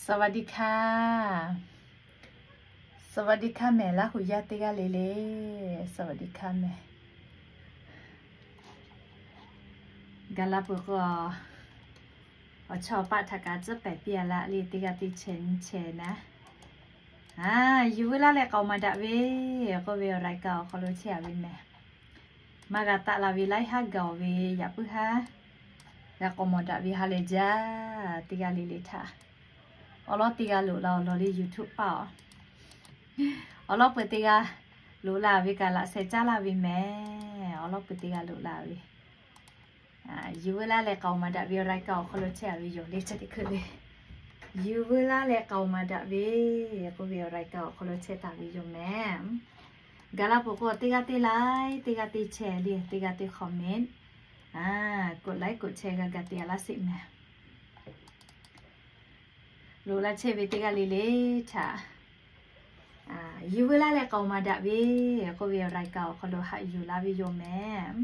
สวัสดีค่ะ สวัสดีค่ะ mehˬ Laˇ hu yaˇ teˇ g'aˇ le le. สวัสดีค่ะ mehˬ. Gaˬ la peuˬ k'o, awˬ chawˇ paˆ htaꞈ kaꞈ tcuhˉ pehˍ piˇ a laˇ le, teˇ g'aˇ teˇ chehˇ nyiˇ chehˇ naˉ. Yuˬ veu laˇ leh k'aoˍ maˍ daꞈ ve k'oˆ ve awˬ รายการ awˬ hk'aw lo chehˇ a ve mehˬ. Maˇ g'a taˆ la ve laiˉ haˉ gaˬ ve yaꞈ puiˉ haˉ g'a k'aoˍ maˍ daꞈ ve ha lehˬ jaˇ. Teˇ g'aˇ le le htaꞈ awˬ lawn teˇ g'aˇ loꞈ la awˬ lawn le YouTube paˆ a. Awˬ lawn peuˬ teˇ g'aˇ loꞈ la ve kaꞈ laꞈ sheh caˉ laˇ ve mehˬ. Awˬ lawn peuˬ teˇ g'aˇ loꞈ la ve Yuˬ veu laˇ leh k'aoˍ maˍ daꞈ ve awˬ รายการ awˬ hk'aw lo chehˇ a ve yoˬ le. Chi teˇ hkui le, yuˬ veu laˇ leh k'aoˍ maˍ daꞈ ve k'oˆ ve awˬ รายการ awˬ hk'aw lo chehˇ taˍ ve yoˬ mehˬ. Gaˬ la peuˬ k'o, teˇ g'aˇ teˇ like, teˇ g'aˇ teˇ share le, teˇ g'aˇ teˇ comment, กดไลค์ กดแชร์ g'a gaˬ te a laˇ sheˍ mehˬ. Loꞈ la chehˇ ve teˇ g'aˇ le le htaꞈ yuˬ veu laˇ leh k'aoˍ maˍ daꞈ ve k'oˆ ve awˬ รายการ awˬ hk'aw lo haꞈ yuˬ laˇ ve yoˬ mehˬ.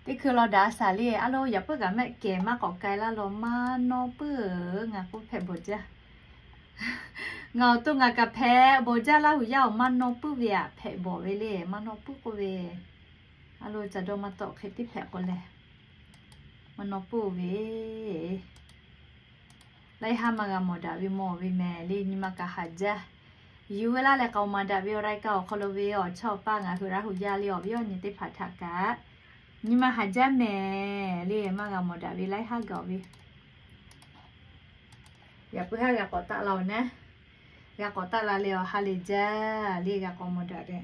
Teˇ hkui law daꞈ a shaˍ le, a lo yaꞈ puiˉ kaꞈ mehˆ kehˬ maˇ k'awꞈ k'ai laˇ law, maˇ nawˇ puiˉ ngaˬ k'oˆ hpehꞈ bawˬ jaˇ. Ngaˬ awˬ to ngaˬ kaꞈ hpehꞈ bawˬ jaˇ, Laˇ hu yaˇ awˬ maˇ nawˇ puiˉ ve aꞈ hpehꞈ bawˬ ve le, maˇ nawˇ puiˉ k'oˆ ve. A lo caˬ dawˇ maˇ tawˆ hk'e tiˉ hpehꞈ k'o lehˬ, maˇ nawˇ puiˉ ve. Laiˉ haˉ maˇ g'a mawˬ daꞈ ve mawˬ ve mehˬ le, nyi ma kaꞈ haˍ jaˇ. Yuˬ veu laˇ leh k'aoˍ maˍ daꞈ ve awˬ รายการ awˬ hk'aw lo ve awˬ chawˇ paˆ ngaˬ hui Laˇ hu yaˇ le awˬ viˉ awˬ nyi teˇ hpaˍ htaꞈ kaꞈ nyi ma haˍ jaˇ mehˬ le, maˇ g'a mawˬ daꞈ ve laiˉ haˉ gaˬ ve. Yaꞈ puiˉ haˉ g'a k'awꞈ taˆ la awˬ naˉ, g'a k'awꞈ taˆ la leh awˬ ha lehˬ jaˇ le, g'a k'awꞈ mawˬ daꞈ ve.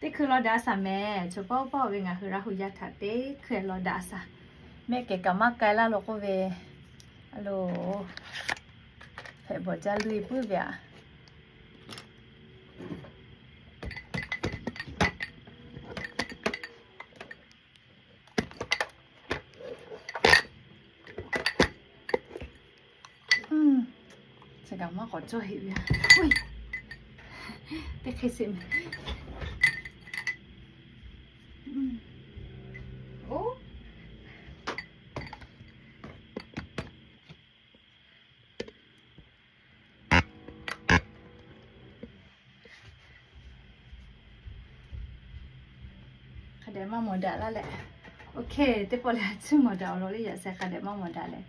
Teˇ hkui law daꞈ a shaˍ mehˬ, chaw paˆ oˇ paˆ ve ngaˬ hui Laˇ hu yaˇ htaꞈ teˇ hkui law daꞈ a shaˍ. Mehˆ kehˬ kaꞈ maˇ k'ai laˇ lo k'oˆ ve, a lo hpehꞈ bawˬ jaˇ leuˇ puiˉ ve aꞈ. Chi kaꞈ maˇ k'awꞈ cawˇ heˆ ve. Teˇ hk'e sheˍ mehˬ. Hk'a dehꞈ maˇ mawˬ daꞈ laˇ leh. OK, teˇ pawˆ leh a tcuhˇ mawˬ daꞈ awˬ lawn le, yaꞈ sheh hk'a dehꞈ maˇ mawˬ daꞈ leh.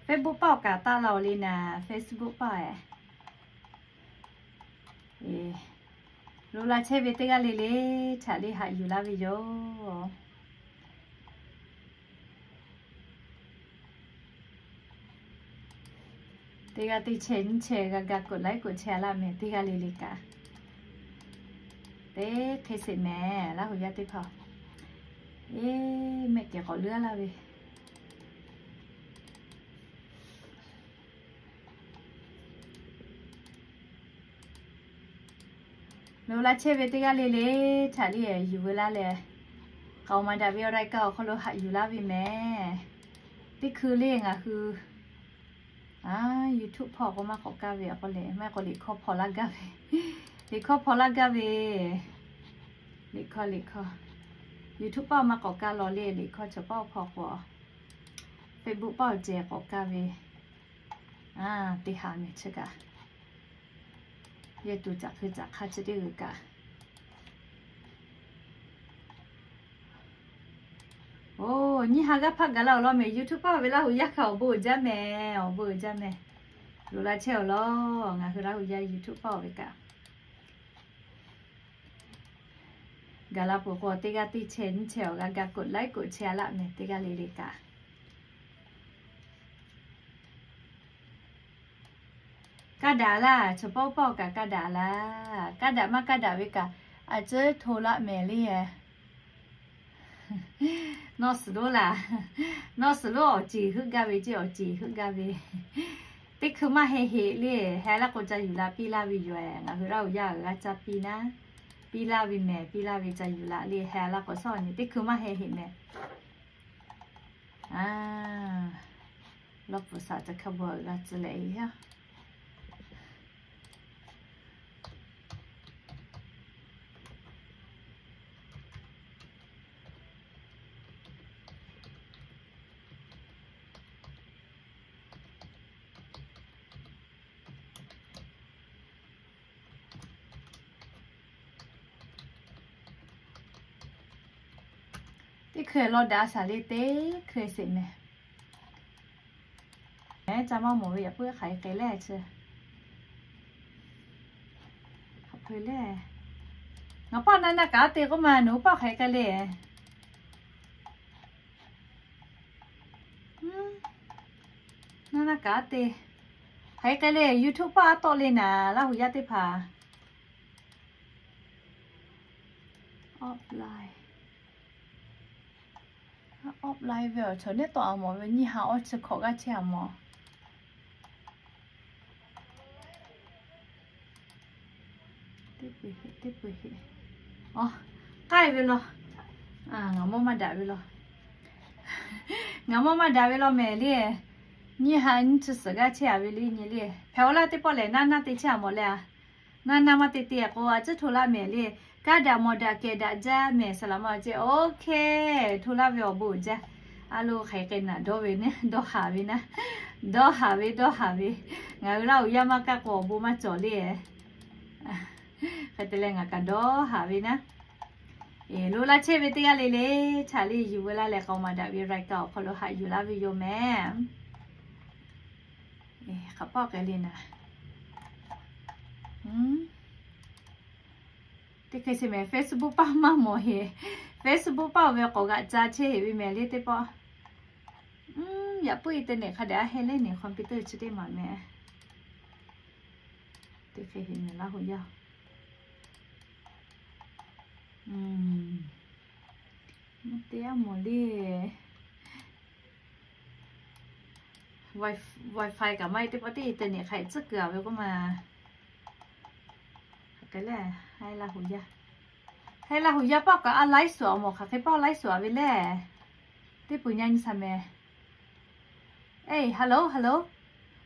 Facebook paˆ awˬ kaꞈ taˆ la awˬ le naˍ, Facebook paˆ e. Loꞈ la chehˇ ve teˇ g'aˇ le le htaꞈ le haꞈ yuˬ laˇ ve yoˬ. Teˇ g'aˇ teˇ chehˇ nyiˇ chehˇ g'a ga กดไลค์ กดแชร์ a laˇ mehˬ, teˇ g'aˇ le le kaꞈ. Teˇ hk'e sheˍ mehˬ Laˇ hu yaˇ teˇ hpaˍ. Eˇ, mehˆ kehˬ k'awꞈ leuˇ a laˇ ve. Loꞈ la chehˇ ve teˇ g'aˇ le le htaꞈ le yuˬ veu laˇ leh, k'aoˍ maˍ daꞈ ve awˬ รายการ awˬ hk'aw lo haꞈ yuˬ laˇ ve mehˬ. Teˇ hkui le ngaˬ hui YouTube hpawˇ k'o maˇ k'awꞈ kaˇ ve k'o le, maˇ k'o liꞈ hkawˇ hpaw laˇ gaˇ ve, liꞈ hkawˇ hpaw laˇ gaˇ ve, liꞈ hkawˇ liꞈ hkawˇ, YouTube paˆ maˇ k'awꞈ kaˇ law le, liꞈ hkawˇ chaw paˆ hpaw k'o, Facebook paˆ awˬ ceh k'awꞈ kaˇ ve. Teˇ ha mehˬ chi kaꞈ, yehˬ tuˬ caꞈ hkui caꞈ hk'aˇ chi teˇ g'uiˬ kaꞈ. Oˇ, nyiˇ ha g'aˇ hpaˇ gaˬ la awˬ lawn mehˬ, YouTube paˆ ve Laˇ hu yaˇ hk'a awˬ bon uiˍ jaˇ mehˬ, awˬ bon uiˍ jaˇ mehˬ. Loꞈ la chehˇ awˬ lawn ngaˬ hui Laˇ hu yaˇ YouTube paˆ ve kaꞈ. Gaˬ la peuˬ k'o teˇ g'aˇ teˇ chehˇ nyiˇ chehˇ awˬ g'a ga กดไลค์ กดแชร์ a laˇ mehˬ, teˇ g'aˇ le le kaꞈ. Kaˇ daꞈ laˇ, chaw paˆ oˇ paˆ kaꞈ kaˇ daꞈ laˇ. Kaˇ daꞈ maˇ kaˇ daꞈ ve kaꞈ, a ciˉ hto laˆ mehˍ le. Nawˬ suhˍ lonˉ laˬ, nawˬ suhˍ lonˉ awˬ ceˬ heuˆ gaˇ ve ceˇ, awˬ ceˬ heuˆ gaˇ ve. Teˇ hkui maˇ heh heꞈ le, heh laˇ k'o ca yuˬ la piˇ laˇ ve yoˬ. Ngaˬ hui Laˇ hu yaˇ g'a caˇ piˇ naˉ, piˇ laˇ ve mehˬ, piˇ laˇ ve ca yuˬ la le, heh laˇ k'o shawˉ nyi teˇ hkui maˇ heh heꞈ mehˬ. Lawˇ pfuhˍ saꞈ ca hk'a bvuhꞈ g'a tcuh leh e yaˇ. Teˇ hkui law daꞈ a shaˍ le, teˇ hkui sheˍ mehˍ. Ca maˇ mawˬ ve yaꞈ puiˉ hk'aˬ hk'e k'ai leh chi. Hk'aˬ hk'e le. Ngaˬ paˆ naˆ naˆ kaꞈ te k'oˆ ma, nawˬ hui paˆ hk'aˬ hk'e k'ai le. Naˆ naˆ kaꞈ te. Hk'aˬ hk'e k'ai le, YouTube paˆ a tawˆ le naˍ, Laˇ huˍ yaˇ teˇ hpaˍ. Offline. Offline ve awˬ chaw neˉ tawˆ a mawˬ ve, nyiˇ ha awˇ chi hkawꞈ g'aˇ chehˇ a mawˬ. Teˇ pui heˆ, teˇ pui heˆ. Aˬ, k'ai ve law. Ngaˬ mawˇ maˇ daꞈ ve law. Ngaˬ mawˇ maˇ daꞈ ve law mehˍ le. Nyiˇ ha nyiˇ chi suhˍ g'aˇ chehˇ a ve le nyi le. Hpehꞈ-aw laˇ teˇ pawˆ lehˬ, naˆ naˆ te chehˇ a mawˬ le a. Naˆ naˆ maˇ te te k'o, a ciˉ hto laˇ mehˍ le. Kaˇ daꞈ mawˬ daꞈ kehˬ daꞈ jaˇ mehˍ, saˍ laꞈ ma ceˇ. Okay, hto laˇ ve awˬ bon uiˍ jaˇ. A lo hk'aˬ hk'e naˬ dawˇ ve naˉ, dawˇ haˍ ve naˉ, dawˇ haˍ ve, dawˇ haˍ ve. Ngaˬ hui Laˇ huˍ yaˇ maˇ kaˇ k'o awˬ bon maˇ cawˬ le. Hk'e te leh ngaˬ kaꞈ dawˇ haˍ ve naˉ. Eˬ, lo laˇ chehˇ ve teˇ g'aˇ le le, chaꞈ le yuˬ veu laˇ leh k'aoˍ maˍ daꞈ ve รายการ awˬ hk'aw lo haꞈ yuˬ laˇ ve yoˬ mehˍ. Hk'aˬ paˆ k'ai le naˍ. Teˇ hk'e sheˍ mehˍ, Facebook paˆ maˇ mawˬ heˍ. Facebook paˆ-oˬ ve k'awꞈ g'aꞈ ca chehˇ heˍ ve mehˍ le teˇ pawˆ. Yaꞈ puiˉ internet hk'a dehꞈ a heh leh ni computer chi teˇ maˬ mehˍ. Teˇ hk'e heˍ mehˍ Laˇ huˍ yaˇ. Maˇ te a mawˬ le. Wi-Fi kaꞈ maˇ heˆ teˇ pawˆ teˇ internet hk'a tcuhˉ kuiˬ a ve k'oˆ ma. Hk'aˬ hk'e le, hai Laˇ huˍ yaˇ, hai Laˇ huˍ yaˇ paˆ kaꞈ a laiˉ suhˍ a mawˬ, hk'aˬ hk'e paˆ laiˉ suhˍ a ve le. Teˇ pui nyi nyi sha mehˍ. Eˬ, hello, hello.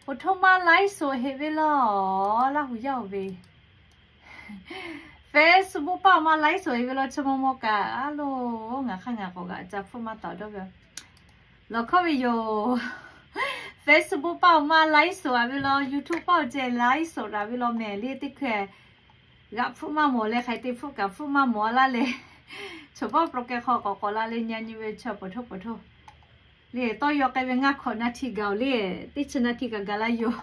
Poˬ htoˇ maˇ laiˉ suhˍ heˍ ve law, Laˇ huˍ yaˇ-oˬ ve. Facebook paˆ maˇ laiˉ suhˍ heˍ ve law, chi maw maw kaꞈ a lo, ngaˬ hk'aˇ ngaˬ k'awꞈ g'aꞈ ca hpfuhˆ maˇ tawˍ dawˇ ve. Lawˬ hkawˇ ve yoˬ. Facebook paˆ-oˬ maˇ laiˉ suhˍ a ve law, YouTube paˆ-oˬ ceh laiˉ suhˍ a ve law mehˍ le teˇ hkui. G'aꞈ hpfuhˆ maˇ mawˬ leh hk'aˬ hk'e te hpfuhˆ kaꞈ hpfuhˆ maˇ mawˬ a laˇ leh, chaw paˆ program hk'aw k'awꞈ k'awꞈ la leh nyi nyi ve chaw poˬ htoˇ poˬ htoˇ. Le tawˇ yaw k'ai ve ngaˇ hkawꞈ naˍ htiꞈ gaˬ-oˬ le, teˇ chi naˍ htiꞈ kaꞈ gaˬ la yoˬ.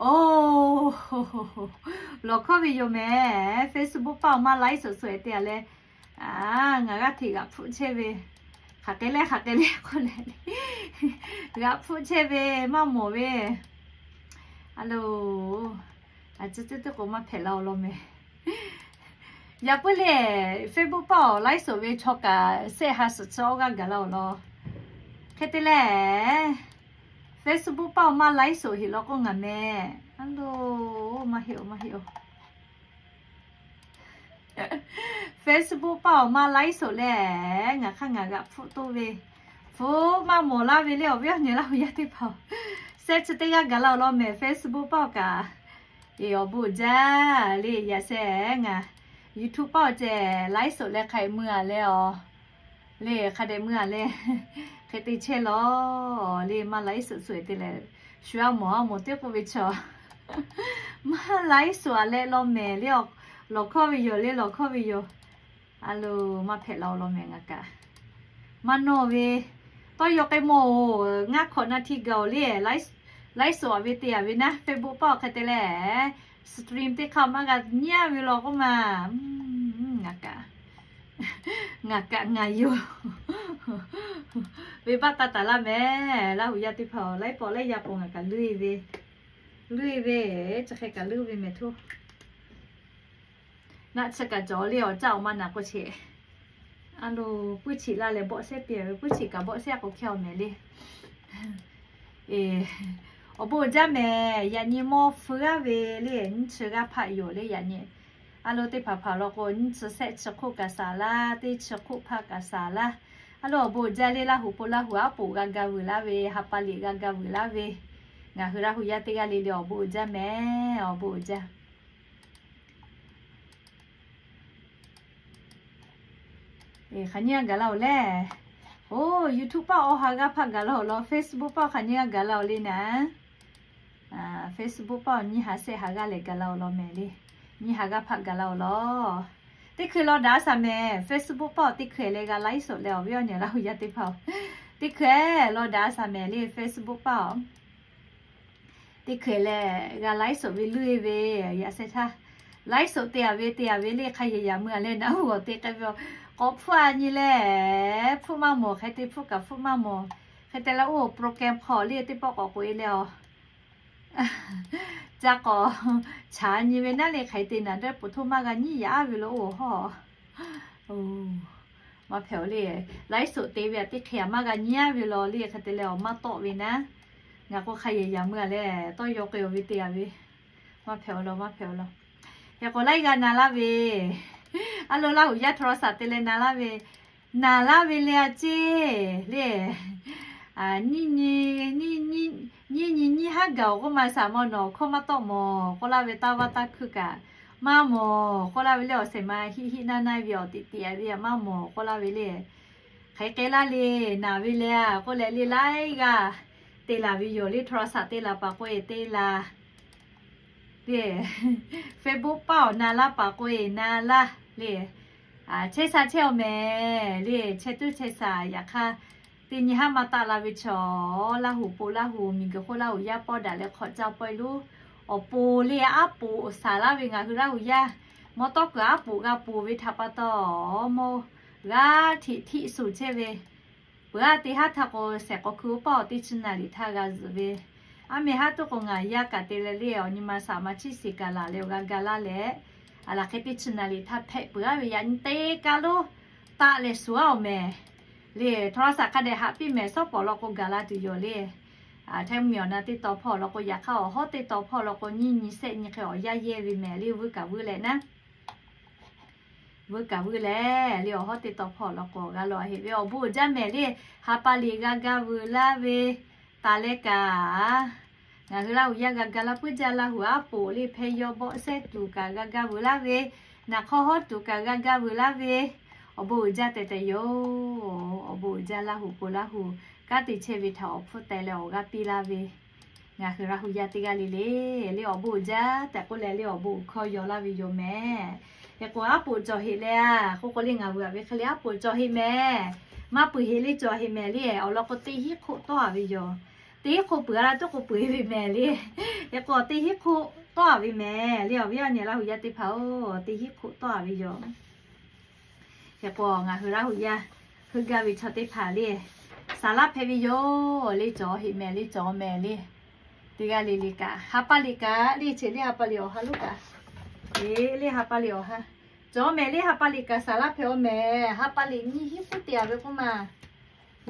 Oˬ, lawˬ hkawˇ ve yoˬ mehˍ. Facebook paˆ-oˬ maˇ laiˉ suhˍ suhˍ te a leh, ngaˬ g'aˇ hteꞈ g'aꞈ hpfuhˆ chehˇ ve, hk'aˬ hk'e le hk'aˬ hk'e le k'oˆ leh, g'aꞈ hpfuhˆ chehˇ ve maˇ mawˬ ve. A lo, a ciˉ teˇ teˇ k'o maˇ hpehꞈ la-oˬ law mehˍ. Yaꞈ puiˉ le, Facebook paˆ-oˬ laiˉ suhˍ ve chaw kaꞈ shehˆ ha suhˍ chi awˇ g'aˇ gaˬ la-oˬ law. Hk'e te leh, Facebook paˆ-oˬ maˇ laiˉ suhˍ heˍ law k'oˆ ngaˬ mehˍ. A lo, maˇ heˆ-oˬ, maˇ heˆ-oˬ. Facebook paˆ-oˬ maˇ laiˉ suhˍ leh, ngaˬ hk'aˇ ngaˬ g'aꞈ hpfuhˆ toˇ ve, hpfuhˆ maˇ mawˬ laˇ ve le awˬ viˉ awˬ nyi Laˇ huˍ yaˇ teˇ hpaˍ-oˬ, shehˆ chi teˇ g'aˇ gaˬ la-oˬ law mehˍ Facebook paˆ-oˬ kaꞈ. Eˬ, awˬ bon uiˍ jaˇ le, yaꞈ sheh ngaˬ YouTube paˆ-oˬ ceh laiˉ suhˍ leh hk'a mui a leh-oˬ, le hk'a dehꞈ mui a leh hk'e te chehˇ law le, maˇ laiˉ suhˍ suhˍ te leh, shu a mawˬ a mawˬ teˇ k'oˆ ve chaw, maˇ laiˉ suhˍ a leh law mehˍ le, lawˬ hkawˇ ve yoˬ le, lawˬ hkawˇ ve yoˬ. A lo, maˇ hpehꞈ la-oˬ law mehˍ ngaˬ kaꞈ. Maˇ nawˬ ve, tawˇ yaw k'ai mawˬ-oˬ, ngaˇ hkawꞈ naˍ htiꞈ gaˬ-oˬ le, laiˉ suhˍ a ve te a ve naˉ Facebook paˆ hk'e te leh, stream teˇ hk'aˇ maˇ g'a nyi a ve law k'oˆ ma. Ngaˬ kaꞈ, ngaˬ kaꞈ ngaˬ yoˬ. Venˇbaˆ taˇ taˍ laˇ mehˍ, Laˇ huˍ yaˇ teˇ hpaˍ-oˬ, laiˉ pawˆ laiˉ yaˇ k'o ngaˬ kaꞈ luˇ-e ve, luˇ-e ve, chi hk'e kaꞈ luˇ ve mehˍ htoˇ. Naˆ chi kaꞈ cawˬ le, awˬ caˇ awˬ ma naˬ k'o cheꞈ. A lo, puiˇ chiꞈ la leh bawˆ shehˉ te ve, puiˇ chiꞈ kaꞈ bawˆ shehˉ k'o hkehˇ awˬ mehˍ le. Awˬ bon uiˍ jaˇ mehˍ, yaꞈ nyi mawˇ feu g'aˇ ve le, nyiˇ chi g'aˇ hpaˆ yoˬ le yaꞈ nyi. A lo, teˇ hpaˍ hpaˍ law k'o, nyiˇ chi shehˆ chi hk'oˆ kaꞈ saˍ laˇ, teˇ chi hk'oˆ hpaˆ kaꞈ saˍ laˇ. A lo, awˬ bon uiˍ jaˇ le, Laˇ huˍ po Laˇ huˍ aˉ poꞈ g'a ga vuiˬ laˇ ve, ha pa liꞈ g'a ga vuiˬ laˇ ve, ngaˬ hui Laˇ huˍ yaˇ teˇ g'aˇ le le awˬ bon uiˍ jaˇ mehˍ, awˬ bon uiˍ jaˇ. Hk'aˬ nyiˇ g'aˇ gaˬ la-oˬ lehˬ. Oˬ, YouTube paˆ awˬ ha g'aˇ hpaˆ gaˬ la-oˬ law, Facebook paˆ hk'aˬ nyiˇ g'aˇ gaˬ la-oˬ le naˉ. Facebook paˆ awˬ nyiˇ ha shehˆ ha g'aˇ lehˬ gaˬ la-oˬ law mehˍ le. Nyiˇ ha g'aˇ hpaˆ gaˬ la-oˬ law. Teˇ hkui law daꞈ a shaˍ mehˍ, Facebook paˇ awˬ teˇ hkui leh g'a ไลฟ์สด leh awˬ viˉ awˬ nyi Laˇ huˍ yaˇ teˇ hpaˍ-oˬ, teˇ hkui law daꞈ a shaˍ mehˍ le, Facebook paˇ awˬ teˇ hkui leh g'a ไลฟ์สด ve leuˇ e ve, yaꞈ sheh htaˇ ไลฟ์สด te a ve te a ve le hk'a yehˬ yaꞈ mui a leh naꞈ uˉ g'awˬ te k'ai ve a, k'awꞈ hpfuhˆ a nyi leh hpfuhˆ maˇ mawˬ, hk'e te hpfuhˆ kaꞈ hpfuhˆ maˇ mawˬ. Hk'e te leh oˇ program hk'aw le teˇ pawˆ k'awꞈ k'oꞈ e leh a, ca k'awꞈ chaꞈ nyi ve naˉ le, hk'aˬ hk'e te naˍ dehꞈ poˬ htoˇ maˇ g'a nyiˉ yaꞈ ve lo oˬ hawˉ. Maˇ hpehꞈ-oˬ le, ไลฟ์สด te ve a teˇ hk'e a maˇ g'a nyiˉ ve law le, hk'e te leh awˬ maˇ tawˆ ve naˉ. Ngaˬ k'o hk'a yehˬ yaꞈ mui a leh tawˇ yaw k'ai-oˬ ve te a ve, maˇ hpehꞈ-oˬ law, maˇ hpehꞈ-oˬ law. Hk'e k'o laiˉ g'aˇ na laˇ ve, a lo Laˇ huˍ yaˇ โทรศัพท์ te leh na laˇ ve, naˍ laˇ ve le a ceˇ le. Nyiˇ nyi nyiˇ haˉ gaˬ-oˬ k'oˆ ma shaˍ mawˬ, nawˬ hkawˇ maˇ tawˆ mawˬ k'oˆ laˇ ve, taˇ vaˇ taˇ hkuiˇ kaꞈ maˇ mawˬ k'oˆ laˇ ve le, awˬ shehˍ ma hiˆ hiˆ naˇ naˇ ve awˬ teꞈ teꞈ ve a maˇ mawˬ k'oˆ laˇ ve le. Hk'e k'ai laˇ le, naˍ ve le a k'oˆ leh le laiˉ g'aˇ te laˬ ve yoˬ le, โทรศัพท์ te laˬ paˍ k'o e te laˬ le, Facebook paˇ awˬ na laˇ paˍ k'o e na laˇ le. Chehˇ sha chehˇ-oˬ mehˍ le, chehˇ tuˉ chehˇ sha. Yaꞈ hk'aˇ teˇ nyi haˉ maˇ taˆ la ve chaw, Laˇ huˍ po Laˇ huˍ, miˬguiˬ hk'oˆ Laˇ huˍ yaˇ pawˆ daꞈ leh hk'awꞈ caˇ pawehˇ lo, awˬ pon le aˉ poꞈ shaˍ laˇ ve ngaˬ hui Laˇ huˍ yaˇ, mawˇ tawˇ kuiˬ aˉ poꞈ g'a poˬ ve htaꞈ pa taw, mawˇ g'aˇ hteꞈ htiˆ suˍ chehˇ ve, peuˬ aˇ teˇ haˉ htaˇ k'o shehˍ k'awꞈ hkui oˇ paˇ awˬ teˇ chi naˍ liꞈ htaˇ g'a zuhꞈ ve, aˉ meh haˉ tuˉ k'o ngaˬ yaˇ kaꞈ te leh le awˬ nyi ma shaˍ ma chiˇ shiˍ kaꞈ laˬ leh awˬ g'a ga laˇ leh, a laˬ hk'e teˇ chi naˍ liꞈ htaˇ hpehꞈ peuˬ aˇ ve yaꞈ nyi te kaˇ lo taˆ leh suˍ aˇ-oˬ mehˍ le, โทรศัพท์ hk'a dehꞈ haꞈ piˇ mehˍ, shawˉ pawˍ law k'o gaˬ la tuˬ yoˬ le. Aˬ htaˇ mvuhˇmiˬ awˬ na teˇ taw hpawˇ law k'o, yaꞈ hk'aˇ awˬ hawˉ teˇ taw hpawˇ law k'o nyiˇ nyi shehˆ nyi hk'e awˬ yaˇ yehˇ ve mehˍ le, vuiˇ kaꞈ vuiˇ leh naˉ vuiˇ kaꞈ vuiˇ leh le, awˬ hawˉ teˇ taw hpawˇ law k'o g'a law heꞈ ve awˬ bon uiˍ jaˇ mehˍ le. Ha pa liꞈ g'a ga vuiˬ laˇ ve taˍ leh kaꞈ, ngaˬ hui Laˇ huˍ yaˇ g'a ga laˇ puiˉ jaˇ. Laˇ huˍ aˉ poꞈ le hpeh yaw bawˆ shehˇ tuˬ kaꞈ g'a ga vuiˬ laˇ ve, naˍ hk'awˇ hawˉ tuˬ kaꞈ g'a ga vuiˬ laˇ ve, awˬ bon uiˍ jaˇ tehꞈ tehꞈ yoˬ. Awˬ bon uiˍ jaˇ Laˇ huˍ po Laˇ huˍ kanˉ te chehˇ ve htaꞈ awˬ hpfuhˇ teh leh awˬ g'aˇ piˇ laˇ ve, ngaˬ hui Laˇ huˍ yaˇ teˇ g'aˇ le le, le awˬ bon uiˍ jaˇ tehꞈ k'oˆ leh le awˬ bon uiˍ hkawˇ yaw laˇ ve yoˬ mehˍ. Hk'e k'o aˉ poꞈ cawˬ heꞈ leh a, k'oˆ k'o le ngaˬ vuiˬ a ve hk'e le aˉ poꞈ cawˬ heꞈ mehˍ. Maˇ peuˬ heꞈ le cawˬ heꞈ mehˍ le, awˬ lawn k'o teˇ hinˉ hk'oˆ tawˆ a ve yoˬ. Teˇ hinˉ hk'oˆ peuˬ a la tuˉ k'o peuˬ e ve mehˍ le. Hk'e k'o teˇ hinˉ hk'oˆ tawˆ a ve mehˍ le, awˬ viˉ awˬ nyi Laˇ huˍ yaˇ teˇ hpaˍ-oˬ, teˇ hinˉ hk'oˆ tawˆ a ve yoˬ. Hk'e k'o ngaˬ hui Laˇ huˍ yaˇ heuˆ gaˇ ve chaw teˇ hpaˍ le, saˍ laˇ hpehꞈ ve yoˬ le, cawˬ heꞈ mehˍ le, cawˬ mehˍ le. Teˇ g'aˇ le le kaꞈ ha pa liꞈ kaꞈ le, cheꞈ le ha pa liꞈ awˬ ha lo kaꞈ, e le ha pa liꞈ awˬ ha, cawˬ mehˍ le ha pa liꞈ kaꞈ saˍ laˇ hpehꞈ-oˬ mehˍ. Ha pa liꞈ nyiˇ hinˉ puiˉ te a ve k'oˆ ma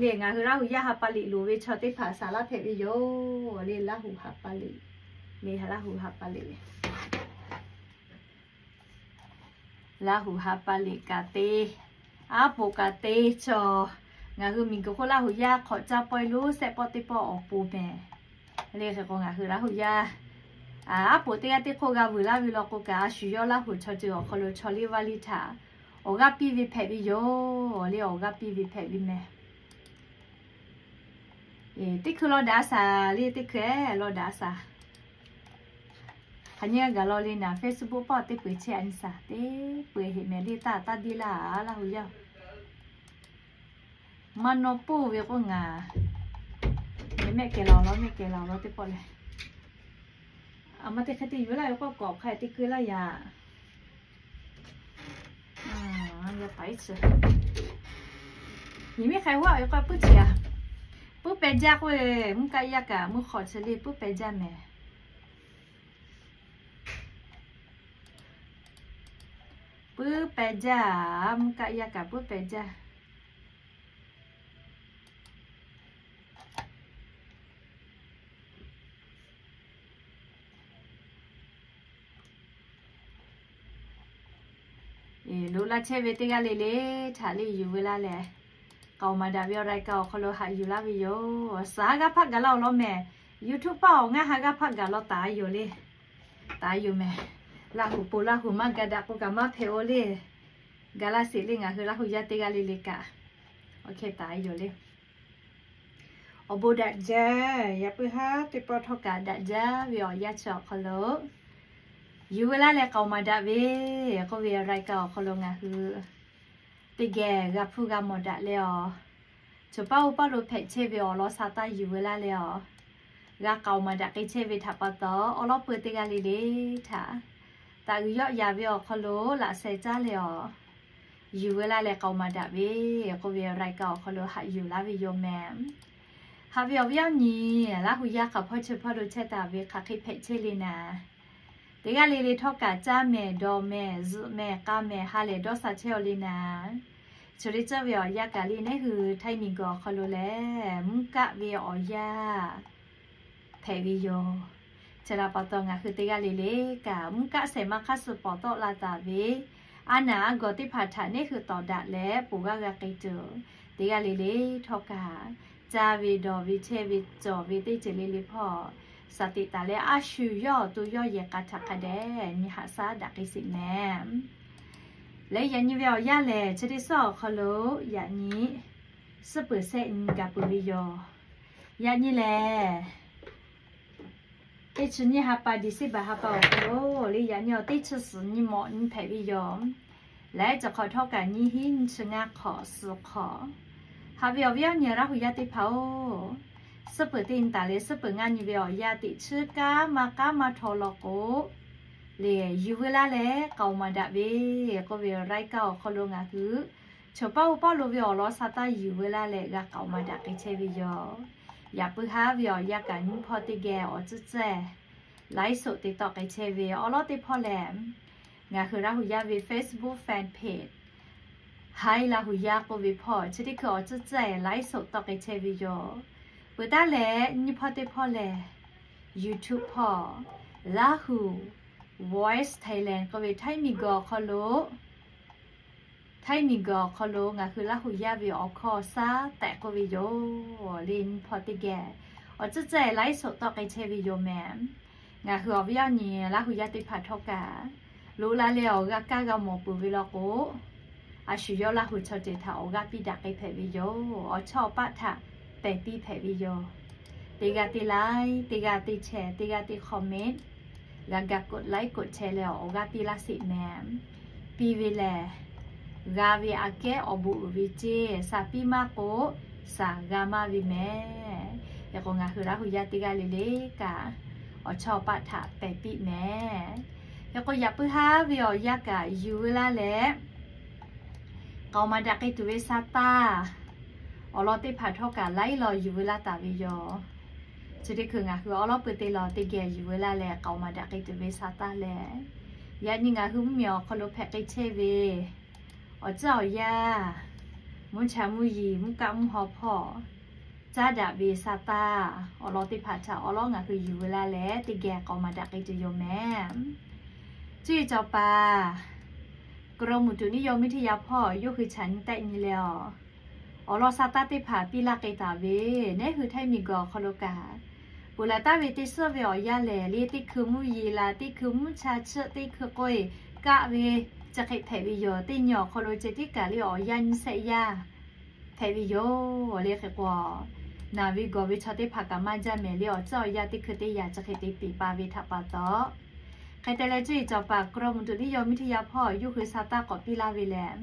le, ngaˬ hui Laˇ huˍ yaˇ ha pa liꞈ loˍ ve chaw teˇ hpaˍ saˍ laˇ hpehꞈ ve yoˬ le. Laˇ huˍ ha pa liꞈ le, Laˇ huˍ ha pa liꞈ Laˇ huˍ ha pa liꞈ kaꞈ te, aˉ poꞈ kaꞈ te chaw, ngaˬ hui miˬguiˬ hk'oˆ Laˇ huˍ yaˇ hk'awꞈ caˇ pawehˇ lo shehˆ pawˆ teˇ pawˆ awˬ pon mehˍ le. Hk'e k'o ngaˬ hui Laˇ huˍ yaˇ aˉ poꞈ teˇ g'aˇ teˇ hk'oˆ g'a vuiˬ laˇ ve law k'o kaꞈ, a shu yawˇ Laˇ huˍ chaw ceuˬ awˬ hk'aw lo chaw liˇ vaˇ liˇ htaꞈ awˬ g'aˇ piˇ ve hpehꞈ ve yoˬ le, awˬ g'aˇ piˇ ve hpehꞈ ve mehˍ. Teˇ hkui law daꞈ a shaˍ le, teˇ hkui law daꞈ a shaˍ. Hk'aˬ nyi gaˬ law le naˍ, Facebook paˇ teˇ peu-eˬ chehˇ a nyi shaˍ, teˇ peu-eˬ heꞈ mehˍ le, taˇ taˇ deˇ laˇ a Laˇ huˍ yaˇ. Maˇ nawˇ puiˉ ve k'oˆ ngaˬ, mehˆ kehˬ laˬ law, mehˆ kehˬ laˬ law teˇ pawˆ lehˬ, a ma te hk'e te yuˬ laˇ ve k'oˆ k'awꞈ hk'a teˇ keu laˇ yaꞈ. Yaꞈ paˍ iˉ chi, nyi miˉ hk'a huˉ a ve k'oˆ puiˉ chi a, puiˉ peh jaˇ k'oˆ ve, mvuhˇ kaˆ yaˇ kaꞈ mvuhˇ hk'awꞈ chi le puiˉ peh jaˇ mehˍ. Puiˉ peh jaˇ, mvuhˇ kaˆ yaˇ kaꞈ puiˉ peh jaˇ. Loꞈ la chehˇ ve teˇ g'aˇ le le htaꞈ le yuˬ veu laˇ leh, k'aoˍ maˍ daꞈ ve awˬ รายการ awˬ hk'aw lo haꞈ yuˬ laˇ ve yoˬ. Suhˍ ha g'aˇ hpaˆ gaˬ laˇ-oˬ law mehˍ. YouTube paˇ awˬ ngaˇ ha g'aˇ hpaˆ gaˬ law taˍ a yoˬ le. Taˍ a yoˬ mehˍ. Laˇ huˍ po Laˇ huˍ maˇ ga daꞈ k'o kaꞈ maˇ hpehꞈ-oˬ le. Ga laˇ sheˍ le ngaˬ hui Laˇ huˍ yaˇ teˇ g'aˇ le le kaꞈ. Oˇ hk'e taˍ a yoˬ le. Awˬ bon daꞈ jaˇ, yaꞈ puiˉ haˉ teˇ pawˆ htawˇ kaꞈ daꞈ jaˇ ve awˬ yanˇ chi awˬ hk'aw lo, Yuˬ veu laˇ leh k'aoˍ maˍ daꞈ ve k'oˆ ve รายการ awˬ hk'aw lo ngaˬ hui teˇ geh g'a hpuˇ g'a mawˬ daꞈ leh awˬ, choˬ paˇ oˇ paˇ lo hpehꞈ chehˇ ve awˬ lawn sa taˇ yuˬ veu laˇ leh awˬ, g'a k'aoˍ maˍ daꞈ k'ai chehˇ ve htaꞈ pa taw, awˉ lawˉ peuˬ teˇ g'aˇ le le htaꞈ taꞈ g'uiˬ yawˆ yaˍ ve awˬ hk'aw lo laꞈ sheh caˇ leh awˬ, yuˬ veu laˇ leh k'aoˍ maˍ daꞈ ve k'oˆ ve รายการ awˬ hk'aw lo haꞈ yuˬ laˇ ve yoˬ mehˍ. Haꞈ ve awˬ viˉ awˬ nyi, Laˇ hu yaˇ hk'aˬ hpawˇ chi hpawˇ lo chehˇ taˍ ve hk'aˬ hk'e hpehꞈ chehˇ le naˍ, teˇ g'aˇ le le htawˇ kaꞈ caˇ mehˍ, dawˬ mehˍ, zuhꞈ mehˍ, k'a mehˍ, ha lehˬ dawˇ sha chehˇ aw le naˍ, chi teˇ ceuˬ ve awˬ yanˇ kaꞈ le, neˉ hui Htaiˇ miˬguiˬ awˬ hk'aw lo lehˬ mvuhˇ kaˆ ve awˬ yanˇ hpehꞈ ve yoˬ. Chi htaꞈ pa taw ngaˬ hui teˇ g'aˇ le le kaꞈ mvuhˇ kaˆ shehˍ ma hk'aˇ suh pawˍ tawˆ la taˍ ve, a naˍ a gawˬ teˇ hpaˍ htaꞈ neˉ hui tawˍ daꞈ leh ponˬ g'aˇ g'a k'ai tuˬ, teˇ g'aˇ le le htawˇ kaꞈ caˇ ve, dawˬ ve, chehˇ ve, cawˬ ve teˇ ceuˬ le le hpawˇ shaˍ teꞈ taˍ leh, a shu yawˇ awˬ to yawˇ yehˬ k'a htaꞈ hk'a dehꞈ nyi haꞈ shaˉ daꞈ k'ai sheˍ mehˍ. Leh yaꞈ nyi ve awˬ yanˇ lehˬ, chi teˇ suhˉ awˬ hk'aw lo yaꞈ nyi suhˉ peuˬ shehˆ nyi gaˬ peuˬ ve yoˬ. Yaꞈ nyi lehˬ, teˇ chi nyiˇ ha pa, December ha pa awˬ hk'aw lo le, yaꞈ nyi awˬ teˇ chi suhˍ nyi mawꞈ nyi hpehꞈ ve yoˬ. Leh cawˬ hk'awꞈ htawˇ kaꞈ nyiˇ hinˉ nyiˇ chi ngaˇ hk'awꞈ suhˍ hk'awꞈ. Haꞈ ve awˬ viˉ awˬ nyi Laˇ hu yaˇ teˇ hpaˍ-oˬ, suhˉ peuˬ teˇ nyi taˍ leh suhˉ peuˬ ngaˇ nyi ve awˬ yanˇ teꞈ chiˉ kaˉ maˇ k'aˉ maˇ htaw law k'o, le yuˬ veu laˇ leh k'aoˍ maˍ daꞈ ve k'oˆ ve รายการ awˬ hk'aw lo ngaˬ hui choˬ paˇ oˇ paˇ lo ve awˬ lawn sa taˇ yuˬ veu laˇ leh g'a k'aoˍ maˍ daꞈ k'ai chehˇ ve yoˬ. Yaꞈ puiˉ haˉ ve awˬ yanˇ kaꞈ nyiˇ hpawˇ teˇ geh awˬ tcuhˉ tcuhˉ ไลฟ์สด te tawˆ k'ai chehˇ ve awˉ lawˉ teˇ hpawˇ lehˬ, ngaˬ hui Laˇ hu yaˇ ve Facebook fanpage Htaiˇ Laˇ hu yaˇ k'oˆ ve hpawˇ chi teˇ hkui awˬ tcuhˉ tcuhˉ ไลฟ์สด tawˆ k'ai chehˇ ve yoˬ. Peuˬ taˉ leh nyiˇ hpawˇ teˇ hpawˇ lehˬ, YouTube hpawˇ Laˇ hu Voice Thailand k'oˆ ve Htaiˇ miˬguiˬ awˬ hk'aw lo Htaiˇ miˬguiˬ awˬ hk'aw lo ngaˬ hui Laˇ hu yaˇ ve awˬ hkawˇ shaˉ tehꞈ k'oˆ ve yoˬ. Le nyiˇ hpawˇ teˇ geh awˬ tcuhˉ tcuhˉ ไลฟ์สด tawˆ k'ai chehˇ ve yoˬ mehˍ. Ngaˬ hui awˬ viˉ awˬ nyi Laˇ hu yaˇ teˇ hpaˍ htawˇ kaꞈ loꞈ la leh awˬ g'a kaˇ g'a mawˬ peuˬ ve law k'o, a shu yawˇ Laˇ hu chaw ceuˬ htaꞈ awˬ g'aˇ piˇ daꞈ k'ai hpehꞈ ve yoˬ. Awˬ chawˇ awˬ paˆ htaꞈ pehˬ piˇ hpehꞈ ve yoˬ. Teˇ g'aˇ teˇ like, teˇ g'aˇ teˇ share, teˇ g'aˇ teˇ comment g'a ga กดไลค์ กดแชร์ leh awˬ g'aˇ piˇ laˇ sheˍ mehˍ. Piˇ ve lehˬ, g'a ve aꞈ kehˉ awˬ bon uiˍ ve ceˇ, shaˍ piˇ maˇ k'o, shaˍ g'a maˇ ve mehˍ. Hk'e k'o ngaˬ hui Laˇ hu yaˇ teˇ g'aˇ le le kaꞈ awˬ chawˇ awˬ paˆ htaꞈ pehˬ piˇ mehˍ. Hk'e k'o yaꞈ puiˉ haˉ ve awˬ yanˇ kaꞈ yuˬ veu laˇ leh k'aoˍ maˍ daꞈ k'ai tuˬ ve sa taˇ awˬ lawn teˇ hpaˍ htawˇ kaꞈ laiˉ law yuˬ veu laˇ taˍ ve yoˬ. Chi teˇ hkui ngaˬ hui awˉ lawˉ peuˬ teˇ lawn teˇ geh yuˬ veu laˇ leh k'aoˍ maˍ daꞈ k'ai tuˬ ve sa taˇ lehˬ, yaꞈ nyi ngaˬ hui mvuhˇmiˬ awˬ hk'aw lo hpehꞈ k'ai chehˇ ve awˬ tcuhˉ awˬ yanˇ, mvuhˇ cha mvuhˇ yeˬ, mvuhˇ kaˆ mvuhˇ haw hpawˇ caˉ daꞈ ve sa taˇ awˬ lawn teˇ hpaˍ htaꞈ awˉ lawˉ ngaˬ hui yuˬ veu laˇ leh teˇ geh k'aoˍ maˍ daꞈ k'ai tuˬ yoˬ mehˍ. Cuˇ yiˍ cawˬ paˍ กรมอุตุนิยมวิทยา hpawˇ yawˇ hui chaꞈ nyi tehˆ nyi leh awˬ, awˬ lawn sa taˇ teˇ hpaˍ piˇ laˇ k'ai taˍ ve, neˉ hui Htaiˇ miˬguiˬ awˬ hk'aw lo kaꞈ, ponˬ laˬ taˍ ve teˇ suhˉ ve awˬ yanˇ lehˬ le, teˇ hkui mvuhˇ yeˬ la, teˇ hkui mvuhˇ cha chiˆ, teˇ hkui k'oˆ-e kaˆ ve, chi hk'e hpehꞈ ve yoˬ. Teˇ nyi awˬ hk'aw lo ceh tiˉ kaꞈ le awˬ yanˇ nyiˇ shehˆ yaˇ hpehꞈ ve yoˬ le. Hk'e k'o, naˬ ve gawˬ ve chaw teˇ hpaˍ kaꞈ maˇ jaˇ mehˍ le, awˬ tcuhˉ awˬ yanˇ teˇ hkui teˇ yaꞈ chi hk'e te peˍ pa ve htaꞈ pa taw, hk'e te leh cuˇ yiˍ cawˬ paˍ กรมอุตุนิยมวิทยา hpawˇ yawˇ hui sa taˇ k'awꞈ piˇ laˇ ve lehˬ,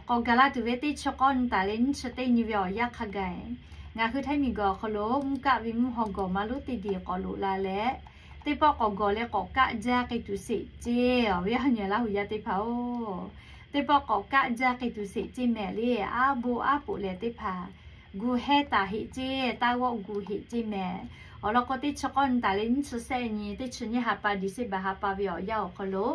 k'awꞈ gaˬ la tuˬ ve teˇ chi k'awˇ nyi taˍ leh nyiˇ chi teˇ nyi ve awˬ yanˇ hk'a gaˬ, ngaˬ hui Htaiˇ miˬguiˬ awˬ hk'aw lo mvuhˇ kaˆ ve mvuhˇ haw gawˬ maˇ lonˉ teˇ diˬ k'awꞈ loꞈ la leh, teˇ pawˆ k'awꞈ gawˬ leh k'awꞈ kaˆ jaˇ k'ai tuˬ sheˍ ceˇ. Awˬ viˉ awˬ nyi Laˇ hu yaˇ teˇ hpaˍ-oˬ, teˇ pawˆ k'awꞈ kaˆ jaˇ k'ai tuˬ sheˍ ceˇ mehˍ le. Aˉ bo aˉ poꞈ leh teˇ hpaˍ gu hehˇ taˍ heˆ ceˇ, taˇ g'awˆ gu heˆ ceˇ mehˍ. Awˬ lawn k'o, teˇ chi k'awˇ nyi taˍ leh nyiˇ chi shehˆ nyi, teˇ chi nyiˇ ha pa December ha pa ve awˬ yanˇ awˬ hk'aw lo,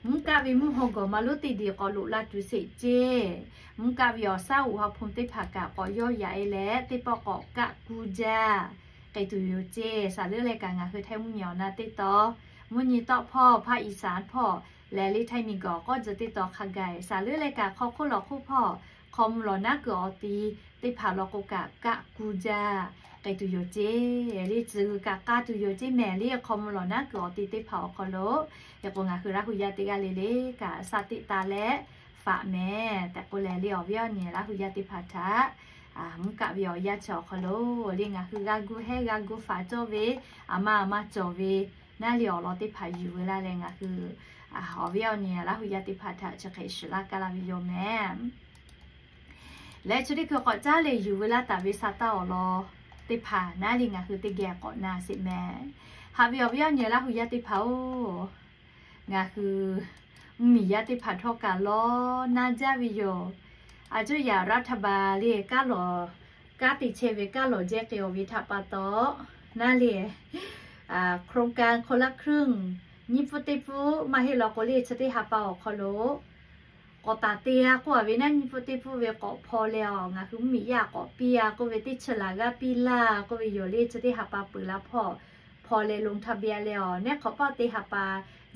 mvuhˇ kaˆ ve mvuhˇ haw gawˬ maˇ lonˉ teˇ diˬ k'awꞈ loꞈ la tuˬ sheˍ ceˇ. Mvuhˇ kaˆ ve awˬ shaˉ uꞈ ha hpu teˇ hpaˍ kaꞈ k'awꞈ yawˇ yaꞈ-e leh, teˇ pawˆ k'awꞈ kaˆ gu jaˇ k'ai tuˬ yoˬ ceˇ. Shaˍ leuˉ leh kaꞈ ngaˬ hui Htaiˇ mvuhˇmiˬ awˬ na teˇ taw, mvuhˇ nyi tawˆ hpawˇ, ภาคอีสาน hpawˇ lehˬ le, Htaiˇ miˬguiˬ awˬ k'awˇ tcuh teˇ taw hk'a gaˬ-e. Shaˍ leuˉ leh kaꞈ hk'aw hk'oˆ lawˬ hk'oˆ hpawˇ hk'aw mvuh lawˬ naˉ kuiˬ awˬ ti teˇ hpaˍ law k'o kaꞈ kaˆ gu jaˇ k'ai tuˬ yoˬ ceˇ. Le tcuh g'uiˬ kaꞈ k'a tuˬ yoˬ ceˇ mehˍ le, hk'aw mvuh lawˬ naˉ kuiˬ awˬ ti teˇ hpaˍ awˬ hk'aw lo. Hk'e k'o, ngaˬ hui Laˇ hu yaˇ teˇ g'aˇ le le kaꞈ sha teꞈ taˍ leh faꞈ mehˍ tehꞈ k'oˆ leh le, awˬ viˉ awˬ nyi Laˇ hu yaˇ teˇ hpaˍ htaꞈ mvuhˇ kaˆ ve awˬ yanˇ chi awˬ hk'aw lo le, ngaˬ hui g'a gu hehˇ g'a gu faꞈ cawˇ ve, aˬ ma aˬ ma cawˬ ve Naˉ le awˬ lawn teˇ hpaˍ yuˬ veu laˇ leh ngaˬ hui awˬ viˉ awˬ nyi Laˇ hu yaˇ teˇ hpaˍ htaꞈ chi hk'e shiˍ laˇ kaˇ laˇ ve yoˬ mehˍ. Leh chi teˇ hkui k'awꞈ caˉ leh yuˬ veu laˇ taˍ ve sa taˇ awˬ lawn teˇ hpaˍ naˉ le ngaˬ hui teˇ geh k'awꞈ na sheˍ mehˍ. Haꞈ ve awˬ viˉ awˬ nyi Laˇ hu yaˇ teˇ hpaˍ-oˬ, ngaˬ hui mvuhˇmiˬ yaˇ teˇ hpaˍ htawˇ kaꞈ lawˇ naˇ jaˇ ve yoˬ. Aˬ cuˇ yaꞈ รัฐบาล le kaˉ lawˬ, kanˉ te chehˇ ve kaˉ lawˬ jehˇ k'ai-oˬ ve htaꞈ pa taw, naˉ le โครงการคนละครึ่ง nyiˇ pfuhˇ teˇ pfuhˇ maˇ heˆ law k'o le chi teˇ ha pa awˬ hk'aw lo k'awꞈ taˍ te-a k'oˆ-a ve naˉ, nyiˇ pfuhˇ teˇ pfuhˇ ve k'awꞈ hpaw leh-a, ngaˬ hui mvuhˇmiˬ yaˇ k'awꞈ piˇ-a k'oˆ ve, teˇ chi laˬ g'aˇ piˇ laˇ k'oˆ ve yoˬ le. Chi teˇ ha pa peuˬ la hpawˇ hpaw leh ลงทะเบียน leh-a, neˉ hk'awꞈ paˆ teˇ ha pa